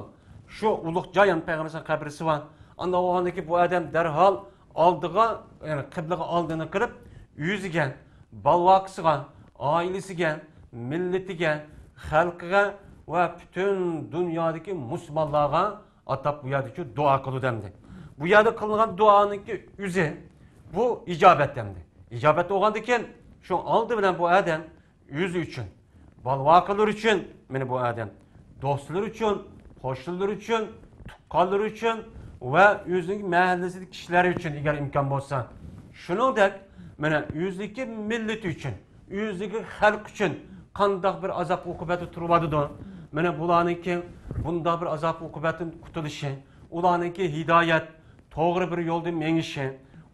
شۇ ئۇلۇغ جاي، يەنى پەيغەمبەرنىڭ قەبرىسى بار. ئانداق بولغاندىن كېيىن بۇ ئادەم دەرھال ئالدىغا، يەنى قىبلىغا ئالدىنى قىلىپ، ئۆزىگە، بالىۋاكىسىغا، ئائىلىسىگە، مىللىتىگە، خەلقىگە ۋە پۈتۈن دۇنيادىكى مۇسۇلمانلارغا ئاتاپ بۇ يەردىچۇ دۇئا قىلىدۇ ئەمدى. بۇ يەردە قىلىنغان دۇئانىڭكى ئۆزى بۇ ئىجابەت ئەمدى. ئىجابەت بولغاندىن كېيىن شۇ ئالدى بىلەن بۇ ئادەم ئۆزى ئۈچۈن، بالىۋاكىلىرى ئۈچۈن، مانا بۇ ئادەم دوستلىرى ئۈچۈن، قوشنىلىرى ئۈچۈن، تۇغقانلىرى ئۈچۈن ۋە ئۆزىنىڭ مەھەللىسىدىكى كىشىلەر ئۈچۈن، ئەگەر ئىمكان بولسا، شۇنىڭدەك مانا ئۆزىنىڭكى مىللىتى ئۈچۈن، ئۆزىدىكى خەلق ئۈچۈن قانداق بىر ئازاب ئوقۇبەتتە تۇرۇۋاتىدۇ. مانا بۇلارنىڭكى بۇنداق بىر ئازاب ئوقۇبەتتىن قۇتۇلۇشى، ئۇلارنىڭكى ھىدايەت، توغرا بىر يولدا مېڭىشى،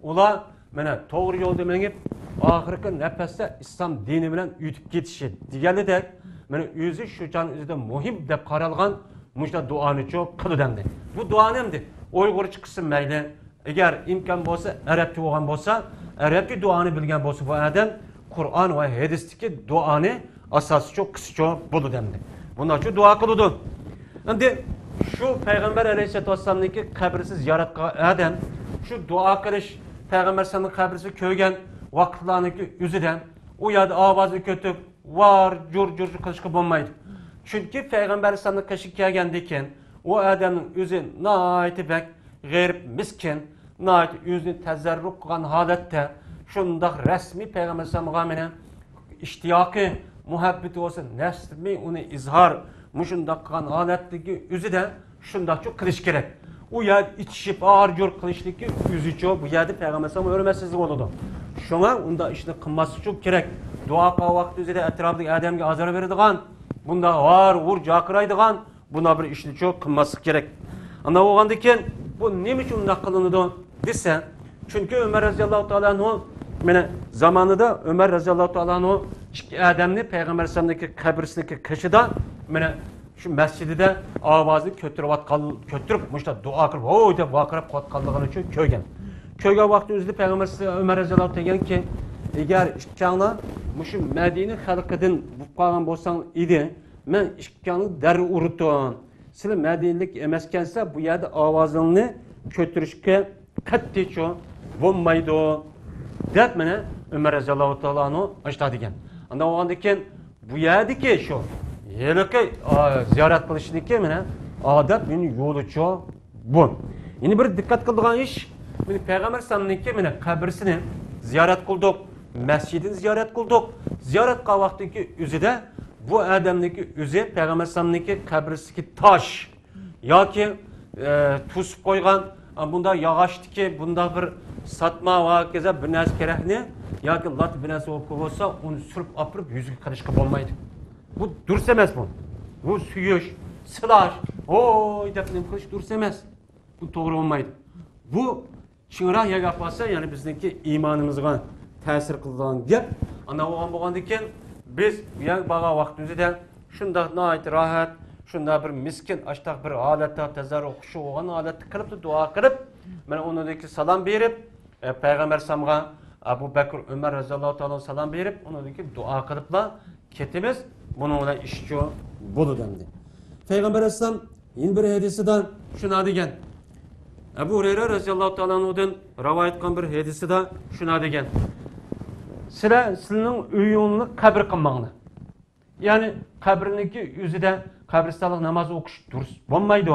ئۇلار مانا توغرا يولدا مېڭىپ، ئاخىرقى نەپەستە ئىسلام دىنى بىلەن ئۆتۈپ كېتىشى دېگەنلىدەك، مانا ئۆزى شۇ چاغنىڭ ئۆزىدە مۇھىم دەپ قارالغان مۇشۇنداق دۇئانىچۇ قىلىدۇ ئەمدى. بۇ دۇئانى ئەمدى ئۇيغۇرچە قىلسۇن مەيلى، ئەگەر ئىمكان بولسا، ئەرەبچە بولغان بولسا، ئەرەبچە دۇئانى بىلگەن بولسا بۇ ئادەم، قۇرئان ۋە ھەدىستىكى دۇئانى ئاساسىچۇ قىلسىچۇ بولىدۇ ئەمدى. بۇنداقچۇ دۇئا قىلىدۇ. ئەمدى شۇ پەيغەمبەر ئەلەيھىسسالاتۇ ۋەسسالامنىڭكى قەبرىسى زىيارەت قىلغان ئادەم شۇ دۇئا قىلىش، پەيغەمبەر ئەلەيھىسسالامنىڭ قەبرىسى كۆرگەن ۋاقىتلارنىڭكى ئۆزىدە ئۇ يەردە ئاۋازنى كۆتۈرۈپ، ۋار، جۇر، جۇر، جۇر قىلىشقا بولمايدۇ. چۈنكى پەيغەمبەر ئەلەيھىسسالامنىڭ قېشىغا كەلگەندىن كېيىن، ئۇ ئادەمنىڭ ئۆزى ناھايىتى بەك غېرىب، مىسكىن، ناھايىتى ئۆزىنى تەزەررۇ قىلغان ھالەتتە، شۇنداق رەسمىي پەيغەمبەر ئەلەيھىسسالامغا مېنىڭ ئىشتىياقى، مۇھەببىتى بولسا، نەسلىمى ئۇنى ئىزھار، مۇشۇنداق قىلغان ھالەتتىكى ئۆزىدە شۇنداقچۇ قىلىش كېرەك. ئۇ يەردە ئىچىشىپ، ئار-جۇر قىلىشلىكى ئۆزىچۇ، بۇ يەردە پەيغەمبەر ئەلەيھىسسالام ھۆرمەتسىزلىك بولىدۇ. شۇڭا ئۇنداق ئىشنى قىلماسلىقچۇ كېرەك. دۇئا قىلغان ۋاقىت ئۆزىدە ئەتراپىدىكى ئادەمگە ئازار بېرىدىغان، بۇنداق ھار-ھۇر جارقىرايدىغان، بۇنداق بىر ئىشنىچۇ قىلماسلىق كېرەك. ئانداق بولغاندىن كېيىن، بۇ نېمە ئۈچۈن ئۇنداق قىلىنىدۇ دېسە، چۈنكى ئۆمەر رەزىياللاھۇ تائالا ئەنھۇ، مانا زامانىدا ئۆمەر رەزىياللاھۇ تائالا ئەنھۇ ئىككى ئادەمنى پەيغەمبەر ئەلەيھىسسالامنىڭكى قەبرىسىنىڭكى قېشىدا، مانا شۇ مەسچىدىدە ئاۋازىنى كۆتۈرۈۋاتقان، كۆتۈرۈپ، مۇشۇنداق دۇئا قىلىپ، ھوي دەپ ۋارقىراپ قىلىۋاتقانلىقىنى شۇ كۆرگەن. كۆرگەن ۋاقتى ئۆزىدە پەيغەمبەر ئۆمەر رەزىياللاھۇ دېگەنكى، ئەگەر ئىككىڭلار مۇشۇ مەدىنە خەلقىدىن بولۇپ قالغان بولساڭ ئىدى، مەن ئىككىڭلارنى دەررۇ ئۇرۇتتۇم. سىلەر مەدىنىلىك ئەمەسكەنسە، بۇ يەردە ئاۋازىڭنى كۆتۈرۈشكە قەتئىيچۇ بولمايدۇ، دەپ مانا ئۆمەر رەزىياللاھۇ تائالا ئەنھۇ ئاشتا دېگەن. ئانداق بولغاندىن كېيىن بۇ يەردىكى شۇ ھېلىقى، ئا، زىيارەت قىلىشنىڭكى مانا ئادەپ، مانا يولىچۇ بۇ. يەنە بىر دىققەت قىلىدىغان ئىش، مانا پەيغەمبەر ئەلەيھىسسالامنىڭكى مانا قەبرىسىنى زىيارەت قىلدۇق، مەسچىتىنى زىيارەت قىلدۇق. زىيارەت قىلغان ۋاقتىدىكى ئۆزىدە بۇ ئادەمنىڭكى ئۆزى پەيغەمبەر ئەلەيھىسسالامنىڭكى قەبرىسىدىكى تاش ياكى، ئە، توسۇپ قويغان، ئە، بۇنداق ياغاچتىكى بۇنداق بىر ساتما ۋە ھاكازا بىر نەرسە كېرەكنى ياكى لات بىر نەرسە بولۇپ بولسا، ئۇنى سۈرۈپ ئاپىرىپ يۈزىگە قىلىشقا بولمايدۇ. بۇ دۇرۇس ئەمەس بۇ. بۇ سۆيۈش، سىلاش، ھوي دەپ نېمە قىلىش دۇرۇس ئەمەس. بۇ توغرا بولمايدۇ. بۇ چىڭراق يەرگە ئاپارسا، يەنى بىزنىڭكى ئىمانىمىزغا تەسىر قىلىدىغان گەپ. ئانداق بولغان بولغاندىكىن، بىز بۇ يەرگە بارغان ۋاقتىمىزدا شۇنداق ناھايىتى راھەت، شۇنداق بىر مىسكىن، ئاشتاق بىر ھالەتتە، تەزەررۇ خۇشۇ بولغان ھالەتتە قىلىپتۇ، دۇئا قىلىپ، مانا ئۇنىڭدىن كېيىن سالام بېرىپ، ئە، پەيغەمبەر ئەلەيھىسسالامغا، ئەبۇ بەكرى، ئۆمەر رەزىياللاھۇ تائالا سالام بېرىپ، ئۇنىڭدىن كېيىن دۇئا قىلىپلا كېتىمىز. بۇنىڭ بىلەن ئىشچۇ بولىدۇ ئەمدى. پەيغەمبەر ئەلەيھىسسالام يەنە بىر ھەدىسىدا شۇنداق دېگەن. ئەبۇ ھۇرەيرە رەزىياللاھۇ تائالا ئەنھۇدىن رىۋايەت قىلغان بىر ھەدىسىدا شۇنداق دېگەن. سىلەر سىلىنىڭ ئۆيۈڭلارنى قەبرە قىلماڭلار. يەنى قەبرىنىڭكى ئۆزىدە قەبرىستانلىق ناماز ئوقۇش دۇرۇس بولمايدۇ.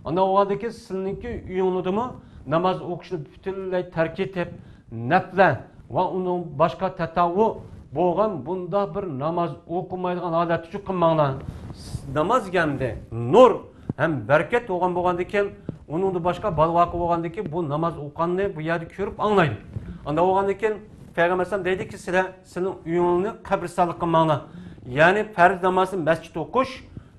ئانداق بولغاندىكىن سىلىنىڭكى ئۆيۈڭلىدىمۇ ناماز ئوقۇشنى پۈتۈنلەي تەرك ئېتىپ، نەپلە ۋە ئۇنىڭ باشقا تەتەۋۋۇ بولغان بۇنداق بىر ناماز ئوقۇمايدىغان ھالەتتىچۇ قىلماڭلار. ناماز دېگەندە نۇر ھەم بەرىكەت بولغان بولغاندىكىن، ئۇنىڭدا باشقا بالىۋاقى بولغاندىكىن، بۇ ناماز ئوقۇغاننى بۇ يەردە كۆرۈپ ئاڭلايدۇ. ئانداق بولغاندىكىن، پەيغەمبەر ئەلەيھىسسالام دەيدىكى، سىلەر سىلىنىڭ ئۆيۈڭلارنى قەبرىستانلىق قىلماڭلار. يەنى پەرز نامازنى مەسچىتتە ئوقۇش،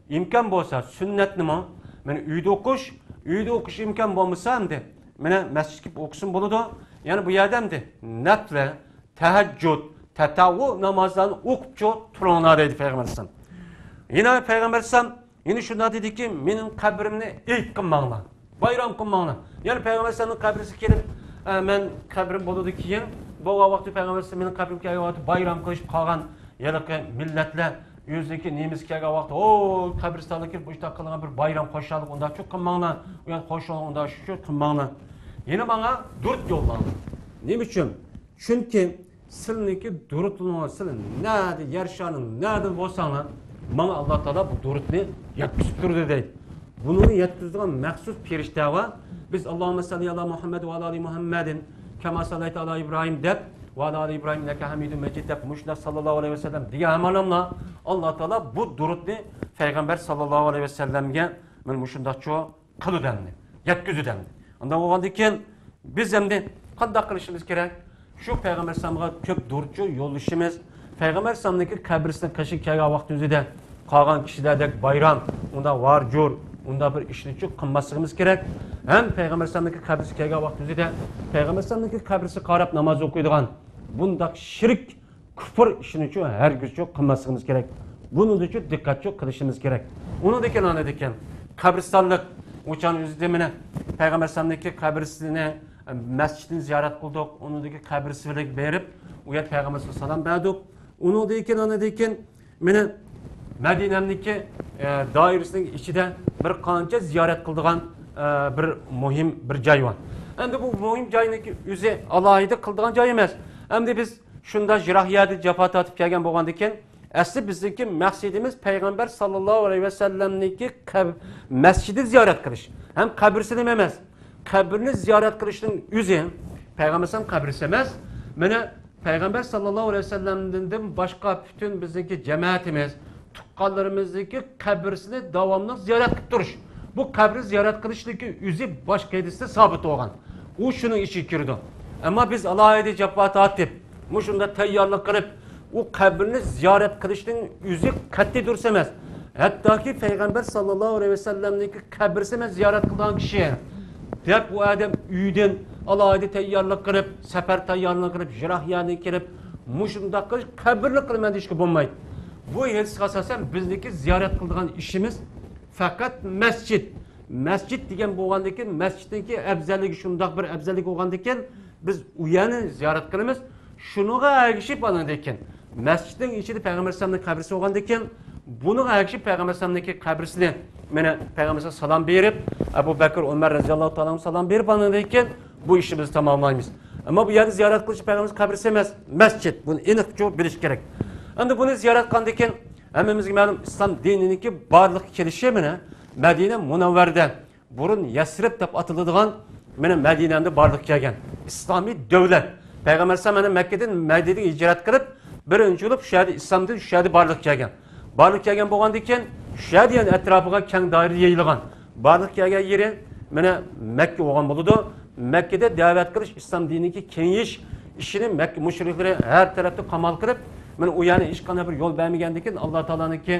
ئىمكان بولسا سۈننەتنىمۇ، مانا ئۆيدە ئوقۇش، ئۆيدە ئوقۇش ئىمكان بولمىسا ئەمدى، مانا مەسچىتكە ئوقۇسىمۇ بولىدۇ. يەنى بۇ يەردە ئەمدى نەپلە، تەھەججۇد، تەتەۋۋۇ نامازلارنى ئوقۇپچۇ تۇرۇڭلار دەيدۇ پەيغەمبەر ئەلەيھىسسالام. يەنە پەيغەمبەر ئەلەيھىسسالام يەنە شۇنداق دېدىكى، مېنىڭ قەبرىمنى ئېيت قىلماڭلار، بايرام قىلماڭلار. يەنى پەيغەمبەر ئەلەيھىسسالامنىڭ قەبرىسىگە كېلىپ، ئە، مەن قەبرىم بولىدۇ كېيىن، بولغان ۋاقتى پەيغەمبەر مېنىڭ قەبرىمگە كەلگەن ۋاقتى بايرام قىلىشىپ قالغان ھېلىقى مىللەتلەر ئۆزىنىڭكى نېمىسى كەلگەن ۋاقتى، ئو، قەبرىستانغا كىرىپ مۇشۇنداق قىلغان بىر بايرام خۇشاللىق، ئۇنداق چوق قىلماڭلار، ئۇ يەردە خۇشاللىق، ئۇنداق شۇ قىلماڭلار. يەنە ماڭا دۇرۇت يوللاڭلار. نېمە ئۈچۈن؟ چۈنكى سىلىنىڭكى دۇرۇتلىرىڭلار، سىلى نەدە، يەر شارىنىڭ نەدە بولساڭلار، ماڭا ئاللا تائالا بۇ دۇرۇتنى يەتكۈزۈپ تۇرىدۇ دەيدۇ. بۇنى يەتكۈزىدىغان مەخسۇس پېرىشتە بار. بىز «ئاللاھۇممە سەللى ئالا مۇھەممەد ۋە ئالا ئالى مۇھەممەدىن كەما سەللەيتە ئالا ئىبراھىم» دەپ، «ۋە ئالا ئالى ئىبراھىم ئىننەكە ھەمىدۇن مەجىد» دەپ، مۇشۇنداق «سەللەللاھۇ ئەلەيھى ۋەسەللەم» دېگەن ھامانلا ئاللا تائالا بۇ دۇرۇتنى پەيغەمبەر سەللەللاھۇ ئەلەيھى ۋەسەللەمگە مانا مۇشۇنداقچۇ قىلىدۇ ئەمدى، يەتكۈزىدۇ ئەمدى. ئۇنداق بولغاندىن كېيىن بىز ئەمدى قانداق قىلىشىمىز كېرەك؟ شۇ پەيغەمبەر ئەلەيھىسسالامغا كۆپ دۇرۇتچۇ يوللىشىمىز. پەيغەمبەر ئەلەيھىسسالامنىڭكى قەبرىسىنىڭ قېشىغا كەلگەن ۋاقتىمىزدا قالغان كىشىلەردەك بايرام، ئۇنداق ۋار-جۇر، ئۇنداق بىر ئىشنىچۇ قىلماسلىقىمىز كېرەك. ھەم پەيغەمبەر ئەلەيھىسسالامنىڭكى قەبرىسىگە كەلگەن ۋاقتىمىزدا پەيغەمبەر ئەلەيھىسسالامنىڭكى قەبرىسىگە قاراپ ناماز ئوقۇيدىغان بۇنداق شىرك، كۇپۇر ئىشىنىچۇ ھەرگىزچۇ قىلماسلىقىمىز كېرەك. بۇنىڭدىچۇ دىققەتچۇ قىلىشىمىز كېرەك. ئۇنىڭدىن كېيىن، ئاندىن كېيىن قەبرىستانلىق ئوچان ئۆزىدە مانا پەيغەمبەر ئەلەيھىسسالامنىڭكى قەبرىسىنى، مەسچىتىنى زىيارەت قىلدۇق. ئۇنىڭدىن كېيىن قەبرىسىگە بېرىپ، ئۇ يەردە پەيغەمبەرگە سالام بەردۇق. ئۇنىڭدىن كېيىن، ئاندىن كېيىن مانا مەدىنەمنىڭكى، ئە، دائىرىسىنىڭ ئىچىدە بىر قانچە زىيارەت قىلىدىغان، ئە، بىر مۇھىم بىر جاي بار. ئەمدى بۇ مۇھىم جاينىڭكى ئۆزى ئالاھىدە قىلىدىغان جاي ئەمەس. ئەمدى بىز شۇنداق يىراق يەردە جاپا تارتىپ كەلگەن بولغاندىكىن، ئەسلى بىزنىڭكى مەقسىتىمىز پەيغەمبەر ساللاللاھۇ ئەلەيھى ۋەسەللەمنىڭكى قەب-، مەسچىتىنى زىيارەت قىلىش ھەم قەبرىسىنى ئەمەس. قەبرىنى زىيارەت قىلىشنىڭ ئۆزى پەيغەمبەر ئەلەيھىسسالام قەبرىسى ئەمەس. مانا پەيغەمبەر ساللاللاھۇ ئەلەيھى ۋەسەللەمدىن باشقا پۈتۈن بىزنىڭكى جەمەتىمىز، تۇغقانلىرىمىزنىڭكى قەبرىسىنى داۋاملىق زىيارەت قىلىپ تۇرۇش. بۇ قەبرىنى زىيارەت قىلىشنىڭكى ئۆزى باشقا ھەدىستە سابىت بولغان. ئۇ شۇنىڭ ئىچىگە كىرىدۇ. ئەمما بىز ئالاھىدە جاپا تارتىپ، مۇشۇنداق تەييارلىق قىلىپ، ئۇ قەبرىنى زىيارەت قىلىشنىڭ ئۆزى قەتئىي دۇرۇس ئەمەس. ھەتتاكى پەيغەمبەر ساللاللاھۇ ئەلەيھى ۋەسەللەمنىڭكى قەبرىسى مەن زىيارەت قىلىدىغان كىشى دەپ، ئۇ ئادەم ئۆيدىن ئالاھىدە تەييارلىق قىلىپ، سەپەر تەييارلىقى قىلىپ، يىراق يەردىن كېلىپ، مۇشۇنداق قىلىش قەبرىلىك قىلىمەن دېيىشكە بولمايدۇ. بۇ ھەدىسكە ئاساسەن بىزنىڭكى زىيارەت قىلىدىغان ئىشىمىز پەقەت مەسچىت. مەسچىت دېگەن بولغاندىكىن، مەسچىتنىڭكى ئەۋزەللىكى شۇنداق بىر ئەۋزەللىك بولغاندىكىن، بىز ئۇ يەرنى زىيارەت قىلىمىز. شۇنىڭغا ئەگىشىپ ئاندىن كېيىن مەسچىتنىڭ ئىچىدە پەيغەمبەر ئەلەيھىسسالامنىڭ قەبرىسى بولغاندىكىن، بۇنىڭغا ئەگىشىپ پەيغەمبەر ئەلەيھىسسالامنىڭكى قەبرىسىنى، مانا پەيغەمبەر ئەلەيھىسسالامغا سالام بېرىپ، ئەبۇ بەكىر، ئۆمەر رەزىياللاھۇ تائالا ئانھۇغا سالام بېرىپ ئاندىن كېيىن بۇ ئىشىمىزنى تاماملايمىز. ئەمما بۇ يەردە زىيارەت قىلىش پەيغەمبەر قەبرىسى ئەمەس، مەسچىت. بۇنى ئېنىقچە بىلىش كېرەك. ئەمدى بۇنى زىيارەت قىلغاندىن كېيىن ھەممىمىزگە مەلۇم ئىسلام دىنىنىڭكى بارلىققا كېلىشى مانا مەدىنە مۇنەۋۋەردە، بۇرۇن يەسرىب دەپ ئاتىلىدىغان مانا مەدىنەمدە بارلىققا كەلگەن ئىسلامىي دۆلەت. پەيغەمبەر ئەلەيھىسسالام مانا مەككىدىن مەدىنىگە ھىجرەت قىلىپ، بىرىنچى بولۇپ شۇ يەردە ئىسلام دىنى شۇ يەردە بارلىققا كەلگەن. بارلىققا كەلگەن بولغاندىن كېيىن شۇ يەردە يەنە ئەتراپىغا كەڭ دائىرىدە يېيىلغان. بارلىققا كەلگەن يېرى مانا مەككە بولغان بولىدۇ. مەككىدە دەۋەت قىلىش، ئىسلام دىنىنىڭكى كېڭىيىش ئىشىنى مەككە مۇشرىكلىرى ھەر تەرەپتىن قامال قىلىپ، مانا ئۇ يەرنى ھېچقانداق بىر يول بەرمىگەندىكىن، ئاللا تائالانىڭكى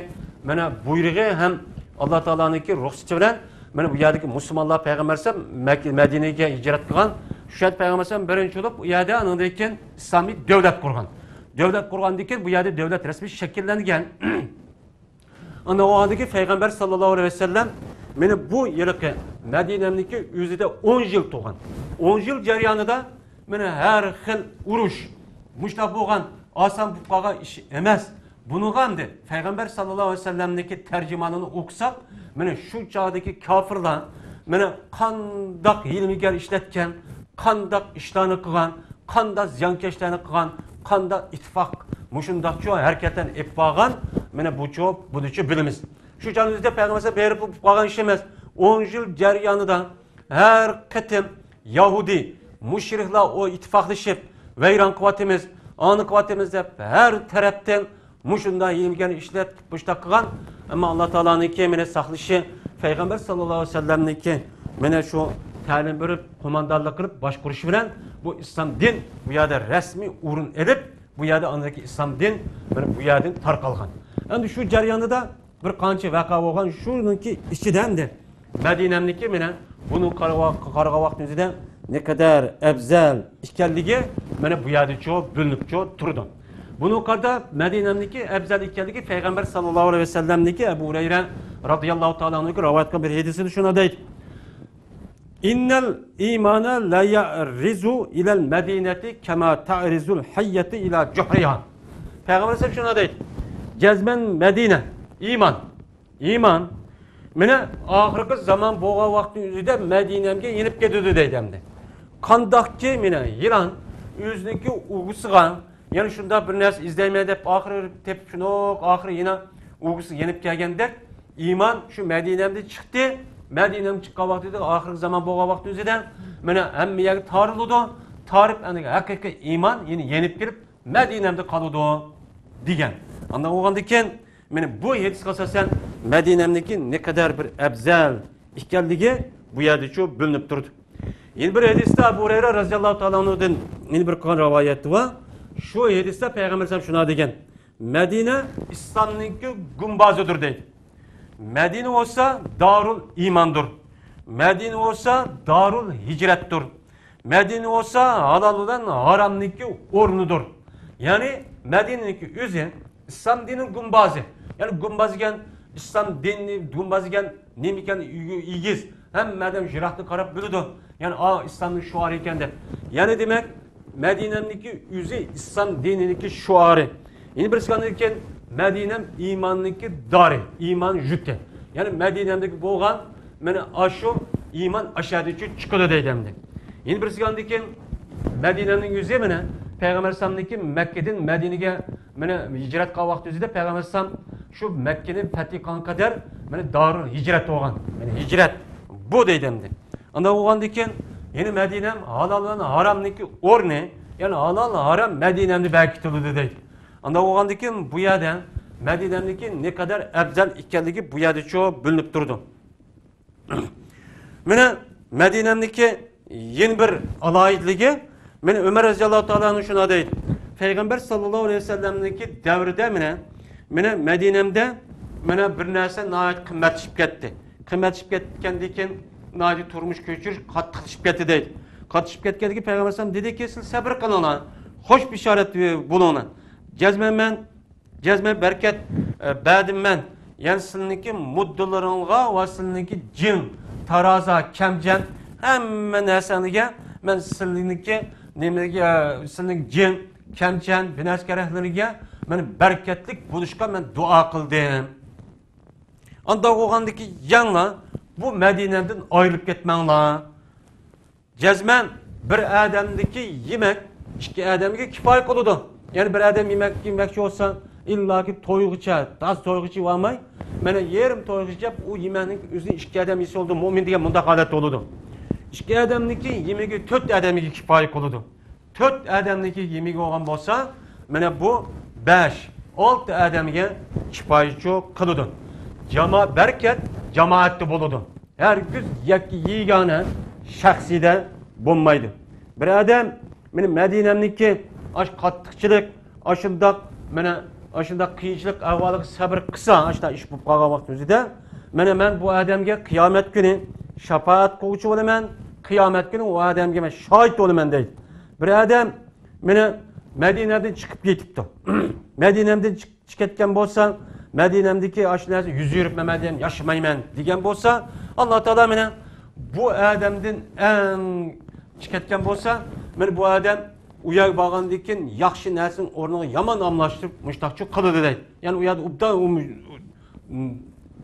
مانا بۇيرۇقى ھەم ئاللا تائالانىڭكى رۇخسىتى بىلەن مانا بۇ يەردىكى مۇسۇلمانلار پەيغەمبەر ئەلەيھىسسالام مەككە، مەدىنىگە ھىجرەت قىلغان. شۇ يەردە پەيغەمبەر ئەلەيھىسسالام بىرىنچى بولۇپ ئۇ يەردە، ئانىڭدىن كېيىن ئىسلامىي دۆلەت قۇرغان. دۆلەت قۇرغاندىن كېيىن بۇ يەردە دۆلەت رەسمىي شەكىللەنگەن. ئاندىن ئۇ ئاندىكى پەيغەمبەر ساللاللاھۇ ئەلەيھى ۋەسەللەم مانا بۇ ھېلىقى مەدىنەمنىڭكى ئۆزىدە ئون يىل تۇرغان. ئون يىل جەريانىدا مانا ھەر خىل ئۇرۇش، مۇشۇنداق بولغان، ئاسان بولۇپ قالغان ئىش ئەمەس. بۇنىڭغا ئەمدى پەيغەمبەر ساللاللاھۇ ئەلەيھى ۋەسەللەمنىڭكى تەرجىمانىنى ئوقۇساق، مانا شۇ چاغدىكى كاپىرلار مانا قانداق ھىيلە-مىكەر ئىشلەتكەن، قانداق ئىشلارنى قىلغان، قانداق زىيانكەشلەرنى قىلغان، قانداق ئىتتىپاق مۇشۇنداقچۇ ھەرىكەتلەرنى ئېلىپ بارغان، مانا بۇچۇ، بۇنىچۇ بىلىمىز. شۇ چاغدا بىزدە پەيغەمبەر بېرىپ بولۇپ قالغان ئىش ئەمەس. ئون يىل جەريانىدا ھەر قېتىم يەھۇدىي مۇشرىكلار ئۇ ئىتتىپاقلىشىپ، ۋەيران قىلىۋاتىمىز، ئانى قىلىۋاتىمىز دەپ، ھەر تەرەپتىن مۇشۇنداق ھىيلە-مىكەر ئىشلەتكەن، مۇشۇنداق قىلغان. ئەمما ئاللا تائالانىڭكى مانا ساقلىشى، پەيغەمبەر ساللاللاھۇ ئەلەيھى ۋەسەللەمنىڭكى مانا شۇ تەلىم بېرىپ، قوماندانلىق قىلىپ باشقۇرۇشى بىلەن بۇ ئىسلام دىن بۇ يەردە رەسمىي ئورۇن ئېلىپ، بۇ يەردە ئاندىكى ئىسلام دىن مانا بۇ يەردىن تارقالغان. ئەمدى شۇ جەريانىدا بىر قانچە ۋەقە بولغان، شۇنىڭكى ئىچىدە ئەمدى مەدىنەمنىڭكى مانا بۇنى قارىغان ۋاقتىمىزدا نەقەدەر ئەۋزەل ئىكەنلىكى مانا بۇ يەردىچۇ بىلىنىپچۇ تۇرىدۇ. بۇنى قارىدا مەدىنەمنىڭكى ئەۋزەل ئىكەنلىكى پەيغەمبەر ساللاللاھۇ ئەلەيھى ۋەسەللەمنىڭكى ئەبۇ ھۇرەيرە رازىياللاھۇ تائالا ئەنھۇ رىۋايەت قىلغان بىر ھەدىسىدە شۇنداق دەيدۇ. «ئىننەل ئىمانە لەيەرىزۇ ئىلەل مەدىنەتى كەما تەرىزۇل ھەييەتى ئىلا جۇھرىھا.» پەيغەمبەر ئەلەيھىسسالام شۇنداق دەيدۇ. جەزمەن مەدىنە، ئىمان، ئىمان، مانا ئاخىرقى زامان بولغان ۋاقىتنىڭ ئۆزىدە مەدىنەمگە يېنىپ كېتىدۇ دەيدۇ ئەمدى. قانداقكى مانا يىلان ئۆزىنىڭكى ئۇۋىسىغا، يەنە شۇنداق بىر نەرسە ئىزدەيمەن دەپ ئاخىرى تېپىپ، شۇنداق ئاخىرى يەنە ئۇۋىسىغا يېنىپ كەلگەندەك، ئىمان شۇ مەدىنەمدىن چىقتى. مەدىنەمدىن چىققان ۋاقتىدا ئاخىرقى زامان بولغان ۋاقىتنىڭ ئۆزىدە مانا ھەممە يەرگە تارىلىدۇ. تارىپ، ئەنە ھەقىقىي ئىمان يەنە يېنىپ كېلىپ مەدىنەمدە قالىدۇ دېگەن. ئانداق بولغاندىكىن، مانا بۇ ھەدىسكە ئاساسەن مەدىنەمنىڭكى نەقەدەر بىر ئەۋزەل ئىكەنلىكى بۇ يەردىچۇ بىلىنىپ تۇرىدۇ. يەنە بىر ھەدىستە ئەبۇ ھۇرەيرە رازىياللاھۇ تائالا ئەنھۇدىن يەنە بىر قىلغان رىۋايەتتە بار. شۇ ھەدىستە پەيغەمبەر ئەلەيھىسسالام شۇنداق دېگەن: «مەدىنە ئىسلامنىڭكى گۇمبازىدۇر» دەيدۇ. مەدىنە بولسا دارۇل ئىماندۇر. مەدىنە بولسا دارۇل ھىجرەتتۇر. مەدىنە بولسا ھالال بىلەن ھارامنىڭكى ئورنىدۇر. يەنى مەدىنىنىڭكى ئۆزى ئىسلام دىنىنىڭ گۇمبازى. يەنى گۇمباز دېگەن ئىسلام دىنىنى گۇمباز دېگەن نېمە ئىكەن؟ ئېگىز. ھەممە ئادەم يىراقتىن قاراپ بىلىدۇ. يەنى، ئا، ئىسلامنىڭ شوئارى ئىكەن دەپ. يەنى دېمەك، مەدىنەمنىڭكى ئۆزى ئىسلام دىنىنىڭكى شوئارى. يەنە بىرسى ئاندىن كېيىن مەدىنەم ئىماننىڭكى دارى، ئىمان يۇرتى. يەنى مەدىنەمدىكى بولغان مانا ئاشۇ ئىمان ئاشەدىچۇ چىقىدۇ دەيدۇ ئەمدى. يەنە بىرسى ئاندىن كېيىن مەدىنەمنىڭ ئۆزى مانا پەيغەمبەر ئەلەيھىسسالامنىڭكى مەككىدىن مەدىنىگە مانا ھىجرەت قىلغان ۋاقتى ئۆزىدە پەيغەمبەر ئەلەيھىسسالام شۇ مەككىنى پەتھى قىلغان قەدەر مانا دارۇل ھىجرەت بولغان. مانا ھىجرەت بۇ دەيدۇ ئەمدى. ئانداق بولغاندىن كېيىن يەنە مەدىنەم ھالال بىلەن ھارامنىڭكى ئورنى، يەنى ھالال ھارام مەدىنەمدە بەركىتىلىدۇ دەيدۇ. ئانداق بولغاندىن كېيىن بۇ يەردە مەدىنەمنىڭكى نەقەدەر ئەۋزەل ئىكەنلىكى بۇ يەردىچۇ بىلىنىپ تۇرىدۇ. مانا مەدىنەمنىڭكى يەنە بىر ئالاھىدىلىكى، مانا ئۆمەر رەزىياللاھۇ تائالا ئەنھۇ شۇنداق دەيدۇ. پەيغەمبەر ساللاللاھۇ ئەلەيھى ۋەسەللەمنىڭكى دەۋرىدە مانا، مانا مەدىنەمدە مانا بىر نەرسە ناھايىتى قىممەتلىشىپ كەتتى. قىممەتلىشىپ كەتكەندىن كېيىن ناھايىتى تۇرمۇش كۆچۈرۈش قاتتىقلىشىپ كەتتى دەيدۇ. قاتتىقلىشىپ كەتكەندىن كېيىن پەيغەمبەر ئەلەيھىسسالام دېدىكى، سىلەر سەبرى قىلىڭلار، خوش بېشارەت بولۇڭلار. جەزمەن مەن جەزمەن بەرىكەت، ئە، بەردىم مەن. يەنى سىلىنىڭكى مۇددىلىرىڭغا ۋە سىلىنىڭكى جىڭ، تارازا، كەمچەن، ھەممە نەرسەڭلىگە مەن سىلىنىڭكى نېمىگە، سىلىنىڭ جىڭ، كەمچەن، بىنەسكەرەكلىرىگە مەن بەرىكەتلىك بولۇشقا مەن دۇئا قىلدىم. ئانداق بولغاندىكى يەڭلار بۇ مەدىنەدىن ئايرىلىپ كەتمەڭلار. جەزمەن بىر ئادەمدىكى يېمەك ئىككى ئادەمگە كىپايە قىلىدۇ. يەنى بىر ئادەم يېمەك يېمەكچى بولسا، ئىللاكى تويغىچە، تاز تويغىچە بارماي، مانا يېرىم تويغىچە ئۇ يېمەكنىڭ ئۆزىنى ئىككى ئادەم يېسە بولىدۇ، مۇئمىن دېگەن مۇنداق ھالەت بولىدۇ. ئىككى ئادەمنىڭكى يېمىكى تۆت ئادەمگە كىپايە قىلىدۇ. تۆت ئادەمنىڭكى يېمىكى بولغان بولسا، مانا بۇ بەش، ئالتە ئادەمگە كىپايىچۇ قىلىدۇ. جاما-، بەرىكەت جامائەتتە بولىدۇ. ھەرگىز يەككە يېگانە شەخسىيدە بولمايدۇ. بىر ئادەم مانا مەدىنەمنىڭكى ئاش قاتتىقچىلىق، ئاشۇنداق مانا ئاشۇنداق قىيىنچىلىق ئەھۋالىغا سەبر قىلسا، ئاشۇنداق ئىش بولۇپ قالغان ۋاقىت ئۆزىدە، مانا مەن بۇ ئادەمگە قىيامەت كۈنى شاپائەت قىلغۇچى بولىمەن، قىيامەت كۈنى ئۇ ئادەمگە مەن شاھىت بولىمەن دەيدۇ. بىر ئادەم مانا مەدىنەدىن چىقىپ كېتىپتۇ. مەدىنەمدىن چىق-، چىقىپ كەتكەن بولسا، مەدىنەمدىكى ئاشۇ نەرسە يۈز يۈرۈپ مەن مەدىنەمدىن ياشىمايمەن دېگەن بولسا، ئاللا تائالا مانا بۇ ئادەمدىن ئەڭ چىقىپ كەتكەن بولسا، مانا بۇ ئادەم ئۇ يەرگە بارغاندىن كېيىن ياخشى نەرسىنىڭ ئورنىغا يامان ئالماشتۇرۇپ مۇشتاقچۇ قىلىدۇ دەيدۇ. يەنى ئۇ يەردە ئوبدان ئۇ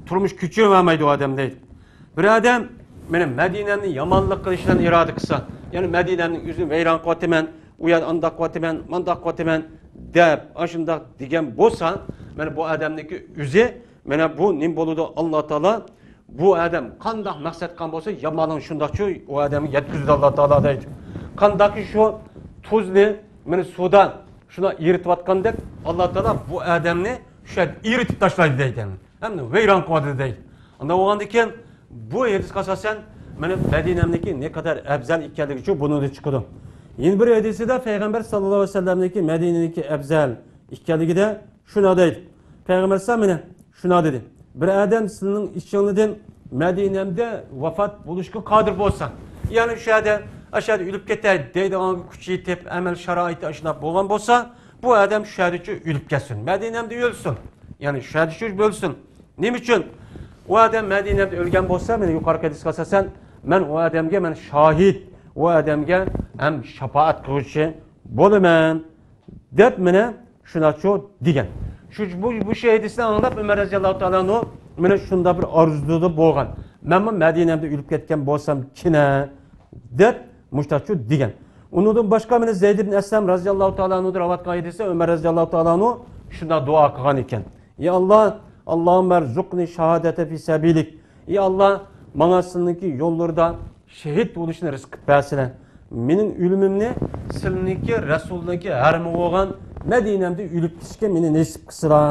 تۇرمۇش كۆچۈرۈۋەرمەيدۇ ئادەم دەيدۇ. بىر ئادەم مانا مەدىنەمنى يامانلىق قىلىش بىلەن ئىرادە قىلسا، يەنى مەدىنەمنىڭ ئۆزىنى ۋەيران قىلىۋاتىمەن، ئۇ يەردە ئانداق قىلىۋاتىمەن، مانداق قىلىۋاتىمەن دەپ ئاشۇنداق دېگەن بولسا، مانا بۇ ئادەمنىڭكى ئۆزى مانا بۇ نېمە بولىدۇ؟ ئاللا تائالا بۇ ئادەم قانداق مەقسەت قىلغان بولسا، يامانلىقنى شۇنداقچۇ ئۇ ئادەمگە يەتكۈزىدۇ ئاللا تائالا دەيدۇ. قانداقكى شۇ تۇزنى مانا سۇدا شۇنداق ئېرىتىۋاتقاندەك، ئاللا تائالا بۇ ئادەمنى شۇ يەردە ئېرىتىپ تاشلايدۇ دەيدۇ. ھەمدە ۋەيران قىلىۋاتىدۇ دەيدۇ. ئانداق بولغاندىن كېيىن بۇ ھەدىسكە ئاساسەن مانا مەدىنەمنىڭكى نەقەدەر ئەۋزەل ئىكەنلىكىچۇ بۇنىڭدىن چىقىدۇ. يەنە بىر ھەدىسىدە پەيغەمبەر ساللاللاھۇ ئەلەيھى ۋەسەللەمنىڭكى مەدىنىنىڭكى ئەۋزەل ئىكەنلىكىدە شۇنداق دەيدۇ. پەيغەمبەر ئەلەيھىسسالام مانا شۇنداق دېدى. بىر ئادەم سىلىنىڭ ئىچىڭلاردىن مەدىنەمدە ۋاپات بولۇشقا قادىر بولسا، يەنى شۇ يەردە، ئاشۇ يەردە ئۆلۈپ كېتەي دەيدىغانغا كۈچى يېتىپ، ئەمەل شارائىتى ئاشۇنداق بولغان بولسا، بۇ ئادەم شۇ يەردىچۇ ئۆلۈپ كەتسۇن. مەدىنەمدە ئۆلسۇن. يەنى شۇ يەردىچۇ ئۆلسۇن. نېمە ئۈچۈن؟ ئۇ ئادەم مەدىنەدە ئۆلگەن بولسا، مانا يۇقىرىقى ھەدىسكە ئاساسەن، مەن ئۇ ئادەمگە، مەن شاھىت، ئۇ ئادەمگە ھەم شاپائەت قىلغۇچى بولىمەن، دەپ مانا شۇنداقچۇ دېگەن. شۇ، بۇ، بۇ شۇ ھەدىسنى ئاڭلاپ ئۆمەر رەزىياللاھۇ تائالا ئەنھۇ مانا شۇنداق بىر ئارزۇدا بولغان. مەنمۇ مەدىنەمدە ئۆلۈپ كەتكەن بولسام كىنە، دەپ مۇشتاقچۇ دېگەن. ئۇنىڭدىن باشقا مانا زەيد ئىبن ئەسلەم رەزىياللاھۇ تائالا ئەنھۇدىن رىۋايەت قىلغان ھەدىسى ئۆمەر رەزىياللاھۇ تائالا ئەنھۇ شۇنداق دۇئا قىلغان ئىكەن. يا ئاللا، اللهم ارزقني الشهادة في سبيلك. ئى ئاللا، ماڭا سېنىڭكى يوللىرىدا شېھىت بولۇشنى رىزق قىلىپ بەرسىلە. مېنىڭ ئۆلۈمۈمنى سېنىڭكى رەسۇلۇڭنىڭكى ھەرىمى بولغان مەدىنەمدە ئۆلۈپ كېتىشكە مېنى نېسىپ قىلسىلا،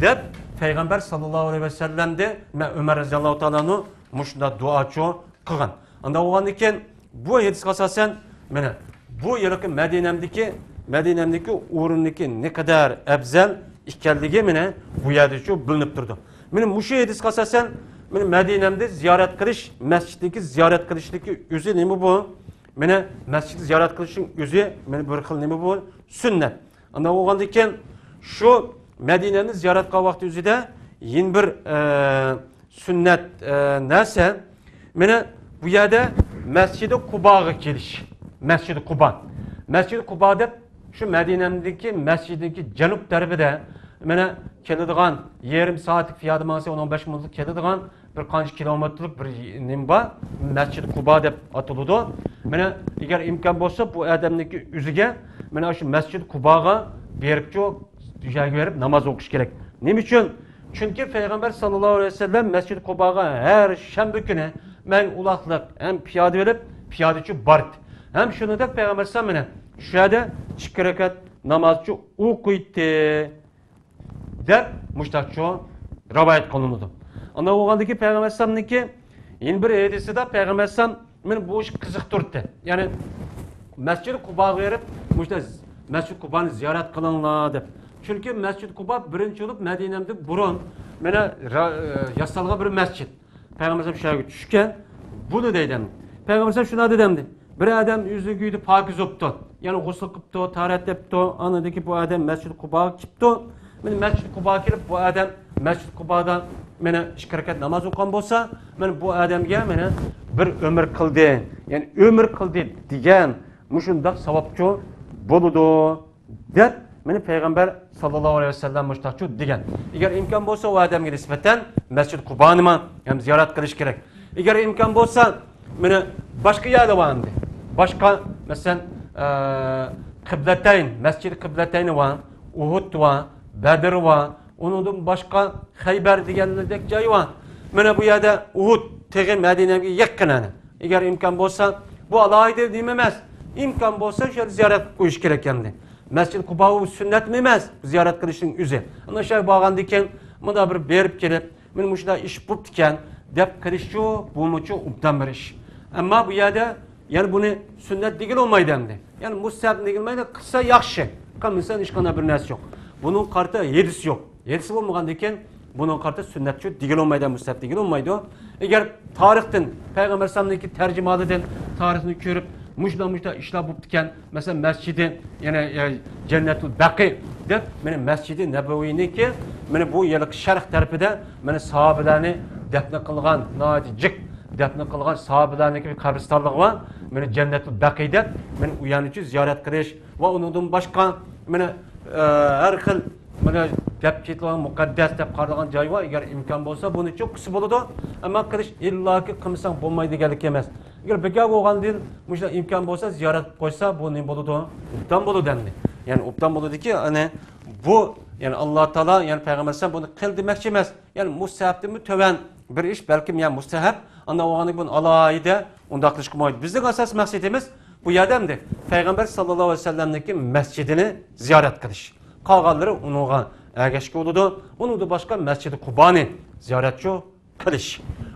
دەپ پەيغەمبەر ساللاللاھۇ ئەلەيھى ۋەسەللەمدە مەن ئۆمەر رەزىياللاھۇ تائالا ئەنھۇ مۇشۇنداق دۇئاچۇ قىلغان. ئانداق بولغاندىن كېيىن بۇ ھەدىسكە ئاساسەن، مانا بۇ ھېلىقى مەدىنەمدىكى، مەدىنەمدىكى ئورۇندىكى نەقەدەر ئەۋزەل ئىكەنلىكى مانا بۇ يەردىچۇ بىلىنىپ تۇرىدۇ. مانا مۇشۇ ھەدىسكە ئاساسەن، مانا مەدىنەمدە زىيارەت قىلىش، مەسچىتنىڭكى زىيارەت قىلىشنىڭكى ئۆزى نېمە بۇ؟ مانا مەسچىتنى زىيارەت قىلىشنىڭ ئۆزى مانا بىر خىل نېمە بۇ؟ سۈننەت. ئانداق بولغاندىن كېيىن شۇ مەدىنەنى زىيارەت قىلغان ۋاقتى ئۆزىدە يەنە بىر، ئە، سۈننەت، ئە، نەرسە، مانا بۇ يەردە مەسچىدى قۇباغا كېلىش. مەسچىدى قۇبا. مەسچىدى قۇبا دەپ شۇ مەدىنەمدىكى مەسچىدنىڭكى جەنۇب تەرىپىدە مانا كېلىدىغان، يېرىم سائەتلىك پىيادە ماڭسا، ئون، ئون بەش مىنۇتلۇق كېلىدىغان بىر قانچە كىلومېتىرلىق بىر نېمە بار، مەسچىد قۇبا دەپ ئاتىلىدۇ. مانا ئەگەر ئىمكان بولسا بۇ ئادەمنىڭكى ئۆزىگە مانا شۇ مەسچىد قۇباغا بېرىپچۇ، شۇ يەرگە بېرىپ ناماز ئوقۇش كېرەك. نېمە ئۈچۈن؟ چۈنكى پەيغەمبەر ساللاللاھۇ ئەلەيھى ۋەسەللەم مەسچىد قۇباغا ھەر شەنبە كۈنى مەڭگۈ ئۇلاقلىق ھەم پىيادە بېرىپ، پىيادىچۇ باردى. ھەم شۇنىڭدەك پەيغەمبەر ئەلەيھىسسالام مانا شۇ يەردە ئىككى رەكەت نامازچۇ ئوقۇيتتى، دەپ مۇشتاقچۇ رىۋايەت قىلىنىدۇ. ئانداق بولغاندىكى پەيغەمبەر ئەلەيھىسسالامنىڭكى يەنە بىر ھەدىسىدا پەيغەمبەر ئەلەيھىسسالام مېنى بۇ ئىشقا قىزىقتۇردى. يەنى مەسچىد قۇباغا بېرىپ، مۇشۇنداق مەسچىد قۇبانى زىيارەت قىلىڭلار دەپ. چۈنكى مەسچىد قۇبا بىرىنچى بولۇپ مەدىنەمدىن بۇرۇن مانا را-، ياسالغان بىر مەسچىد. پەيغەمبەر ئەلەيھىسسالام شۇ يەرگە چۈشكەن، بۇنى دەيدۇ ئەمدى. پەيغەمبەر ئەلەيھىسسالام شۇنداق دېدى ئەمدى. بىر ئادەم ئۆزىنىڭ ئۆيىدە پاكىز بوپتۇ. يەنى غۇسۇل قىپتۇ، تاھارەت تېپىپتۇ. ئاندىن كېيىن بۇ ئادەم مەسچىد قۇباغا كېلىپتۇ. مانا مەسچىد قۇباغا كېلىپ، بۇ ئادەم مەسچىد قۇبادا مانا ئىككى رەكەت ناماز ئوقۇغان بولسا، مانا بۇ ئادەمگە مانا بىر ئۆمۈر قىلدى، يەنى ئۆمۈر قىلدى دېگەن مۇشۇنداق ساۋابچۇ بولىدۇ، دەپ مانا پەيغەمبەر ساللاللاھۇ ئەلەيھى ۋەسەللەم مۇشۇنداقچۇ دېگەن. ئەگەر ئىمكان بولسا، ئۇ ئادەمگە نىسبەتەن مەسچىد قۇبانىمۇ ھەم زىيارەت قىلىش كېرەك. ئەگەر ئىمكان بولسا، مانا باشقا يەردە بار ئەمدى. باشقا، مەسىلەن، ئە، قىبلەتەين، مەسچىدى قىبلەتەينى بار، ئۇھۇد بار، بەدر بار، ئۇنىڭدىن باشقا خەيبەر دېگەندەك جاي بار. مانا بۇ يەردە ئۇھۇد تېغى مەدىنەگە يېقىن ئەنە. ئەگەر ئىمكان بولسا، بۇ ئالاھىدە نېمە ئەمەس. ئىمكان بولسا، شۇ يەردە زىيارەت قىلىپ قويۇش كېرەك ئەمدى. مەسچىد قۇبا ئۇ سۈننەتمۇ ئەمەس، زىيارەت قىلىشنىڭ ئۆزى. ئانا شۇ يەرگە بارغاندىن كېيىن، مۇنداق بىر بېرىپ كېلىپ، مانا مۇشۇنداق ئىش بوپتىكەن دەپ قىلىشچۇ، بۇمۇچۇ ئوبدان بىر ئىش. ئەمما بۇ يەردە يەنە بۇنى سۈننەت دېگىلى بولمايدۇ ئەمدى. يەنى مۇستەھەب دېگىلى بولمايدۇ، قىلسا ياخشى، قىلمىسا ھېچقانداق بىر نەرسە يوق. بۇنىڭغا قارىتا ھەدىس يوق. ھەدىس بولمىغاندىن كېيىن بۇنىڭغا قارىتا سۈننەتچۇ دېگىلى بولمايدۇ، مۇستەھەب دېگىلى بولمايدۇ. ئەگەر تارىختىن پەيغەمبەر ئەلەيھىسسالامنىڭكى تەرجىمىھالىدىن، تارىخنى كۆرۈپ، مۇشۇنداق، مۇشۇنداق ئىشلار بوپتىكەن، مەسىلەن، مەسچىدى، يەنە، يە، جەننەتۇل بەقى دەپ، مانا مەسچىدى نەبەۋىنىڭكى، مانا بۇ يەرلىك شەرق تەرىپىدە، مانا ساھابىلەرنى دەپنە قىلغان، ناھايىتى جىق دەپنە قىلغان ساھابىلەرنىڭكى بىر قەبرىستانلىقى بار، مانا جەننەتۇل بەقى دەپ، مانا ئۇ يەرنىچۇ زىيارەت قىلىش ۋە ئۇنىڭدىن باشقا، مانا، ئە، ھەر خىل، مانا دەپ كېتىدىغان مۇقەددەس دەپ قارىلىدىغان جاي بار. ئەگەر ئىمكان بولسا، بۇنىچۇ قىلسا بولىدۇ. ئەمما قىلىش ئىللاكى قىلمىساڭ بولمايدىغانلىكى ئەمەس. ئەگەر بىكار بولغاندىن مۇشۇنداق ئىمكان بولسا، زىيارەت قىلىپ قويسا، بۇ نېمە بولىدۇ؟ ئوبدان بولىدۇ ئەمدى. يەنى ئوبدان بولىدۇكى، يەنى بۇ، يەنى ئاللا تائالا، يەنى پەيغەمبەر ئەلەيھىسسالام بۇنى قىل دېمەكچى ئەمەس. يەنى مۇستەھەبتىنمۇ تۆۋەن بىر ئىش، بەلكىم يەنى مۇستەھەب. ئانداق بولغاندىن كېيىن بۇنى ئالاھىدە ئۇنداق قىلىشقا بولمايدۇ. بىزنىڭ ئاساسىي مەقسىتىمىز بۇ يەردە ئەمدى پەيغەمبەر ساللاللاھۇ ئەلەيھى ۋەسەللەمنىڭكى مەسچىتىنى زىيارەت قىلىش. قالغانلىرى ئۇنىڭغا ئەگەشكە بولىدۇ. ئۇنىڭدىن باشقا مەسچىدى قۇبانى زىيارەتچۇ قىلىش.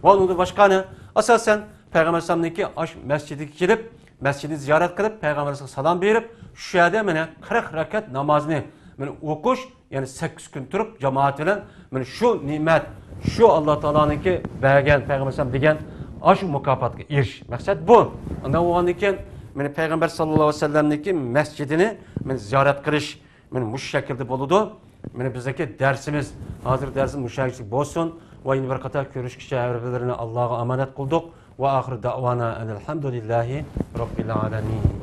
ۋە ئۇنىڭدىن باشقا ئەنە، ئاساسەن، پەيغەمبەر ئەلەيھىسسالامنىڭكى ئاش مەسچىدىگە كېلىپ، مەسچىدنى زىيارەت قىلىپ، پەيغەمبەرگە سالام بېرىپ، شۇ يەردە مانا قىرىق رەكەت نامازنى مانا ئوقۇش، يەنى سەككىز كۈن تۇرۇپ، جامائەت بىلەن مانا شۇ نېمەت، شۇ ئاللا تائالانىڭكى بەرگەن، پەيغەمبەر ئەلەيھىسسالام دېگەن ئاشۇ مۇكاپاتقا ئېرىشىش. مەقسەت بۇ. ئانداق بولغاندىن كېيىن، مانا پەيغەمبەر ساللاللاھۇ ئەلەيھى ۋەسەللەمنىڭكى مەسچىدىنى مانا زىيارەت قىلىش، مانا مۇشۇ شەكىلدە بولىدۇ. مانا بىزنىڭكى دەرسىمىز، ھازىر دەرسىمىز مۇشۇ يەرگىچىلىك بولسۇن. ۋە يەنە بىر قاتار كۆرۈشكىچە ھەر بىرلىرىنى ئاللاغا ئامانەت قىلدۇق. وآخر دعوانا أن الحمد لله رب العالمين.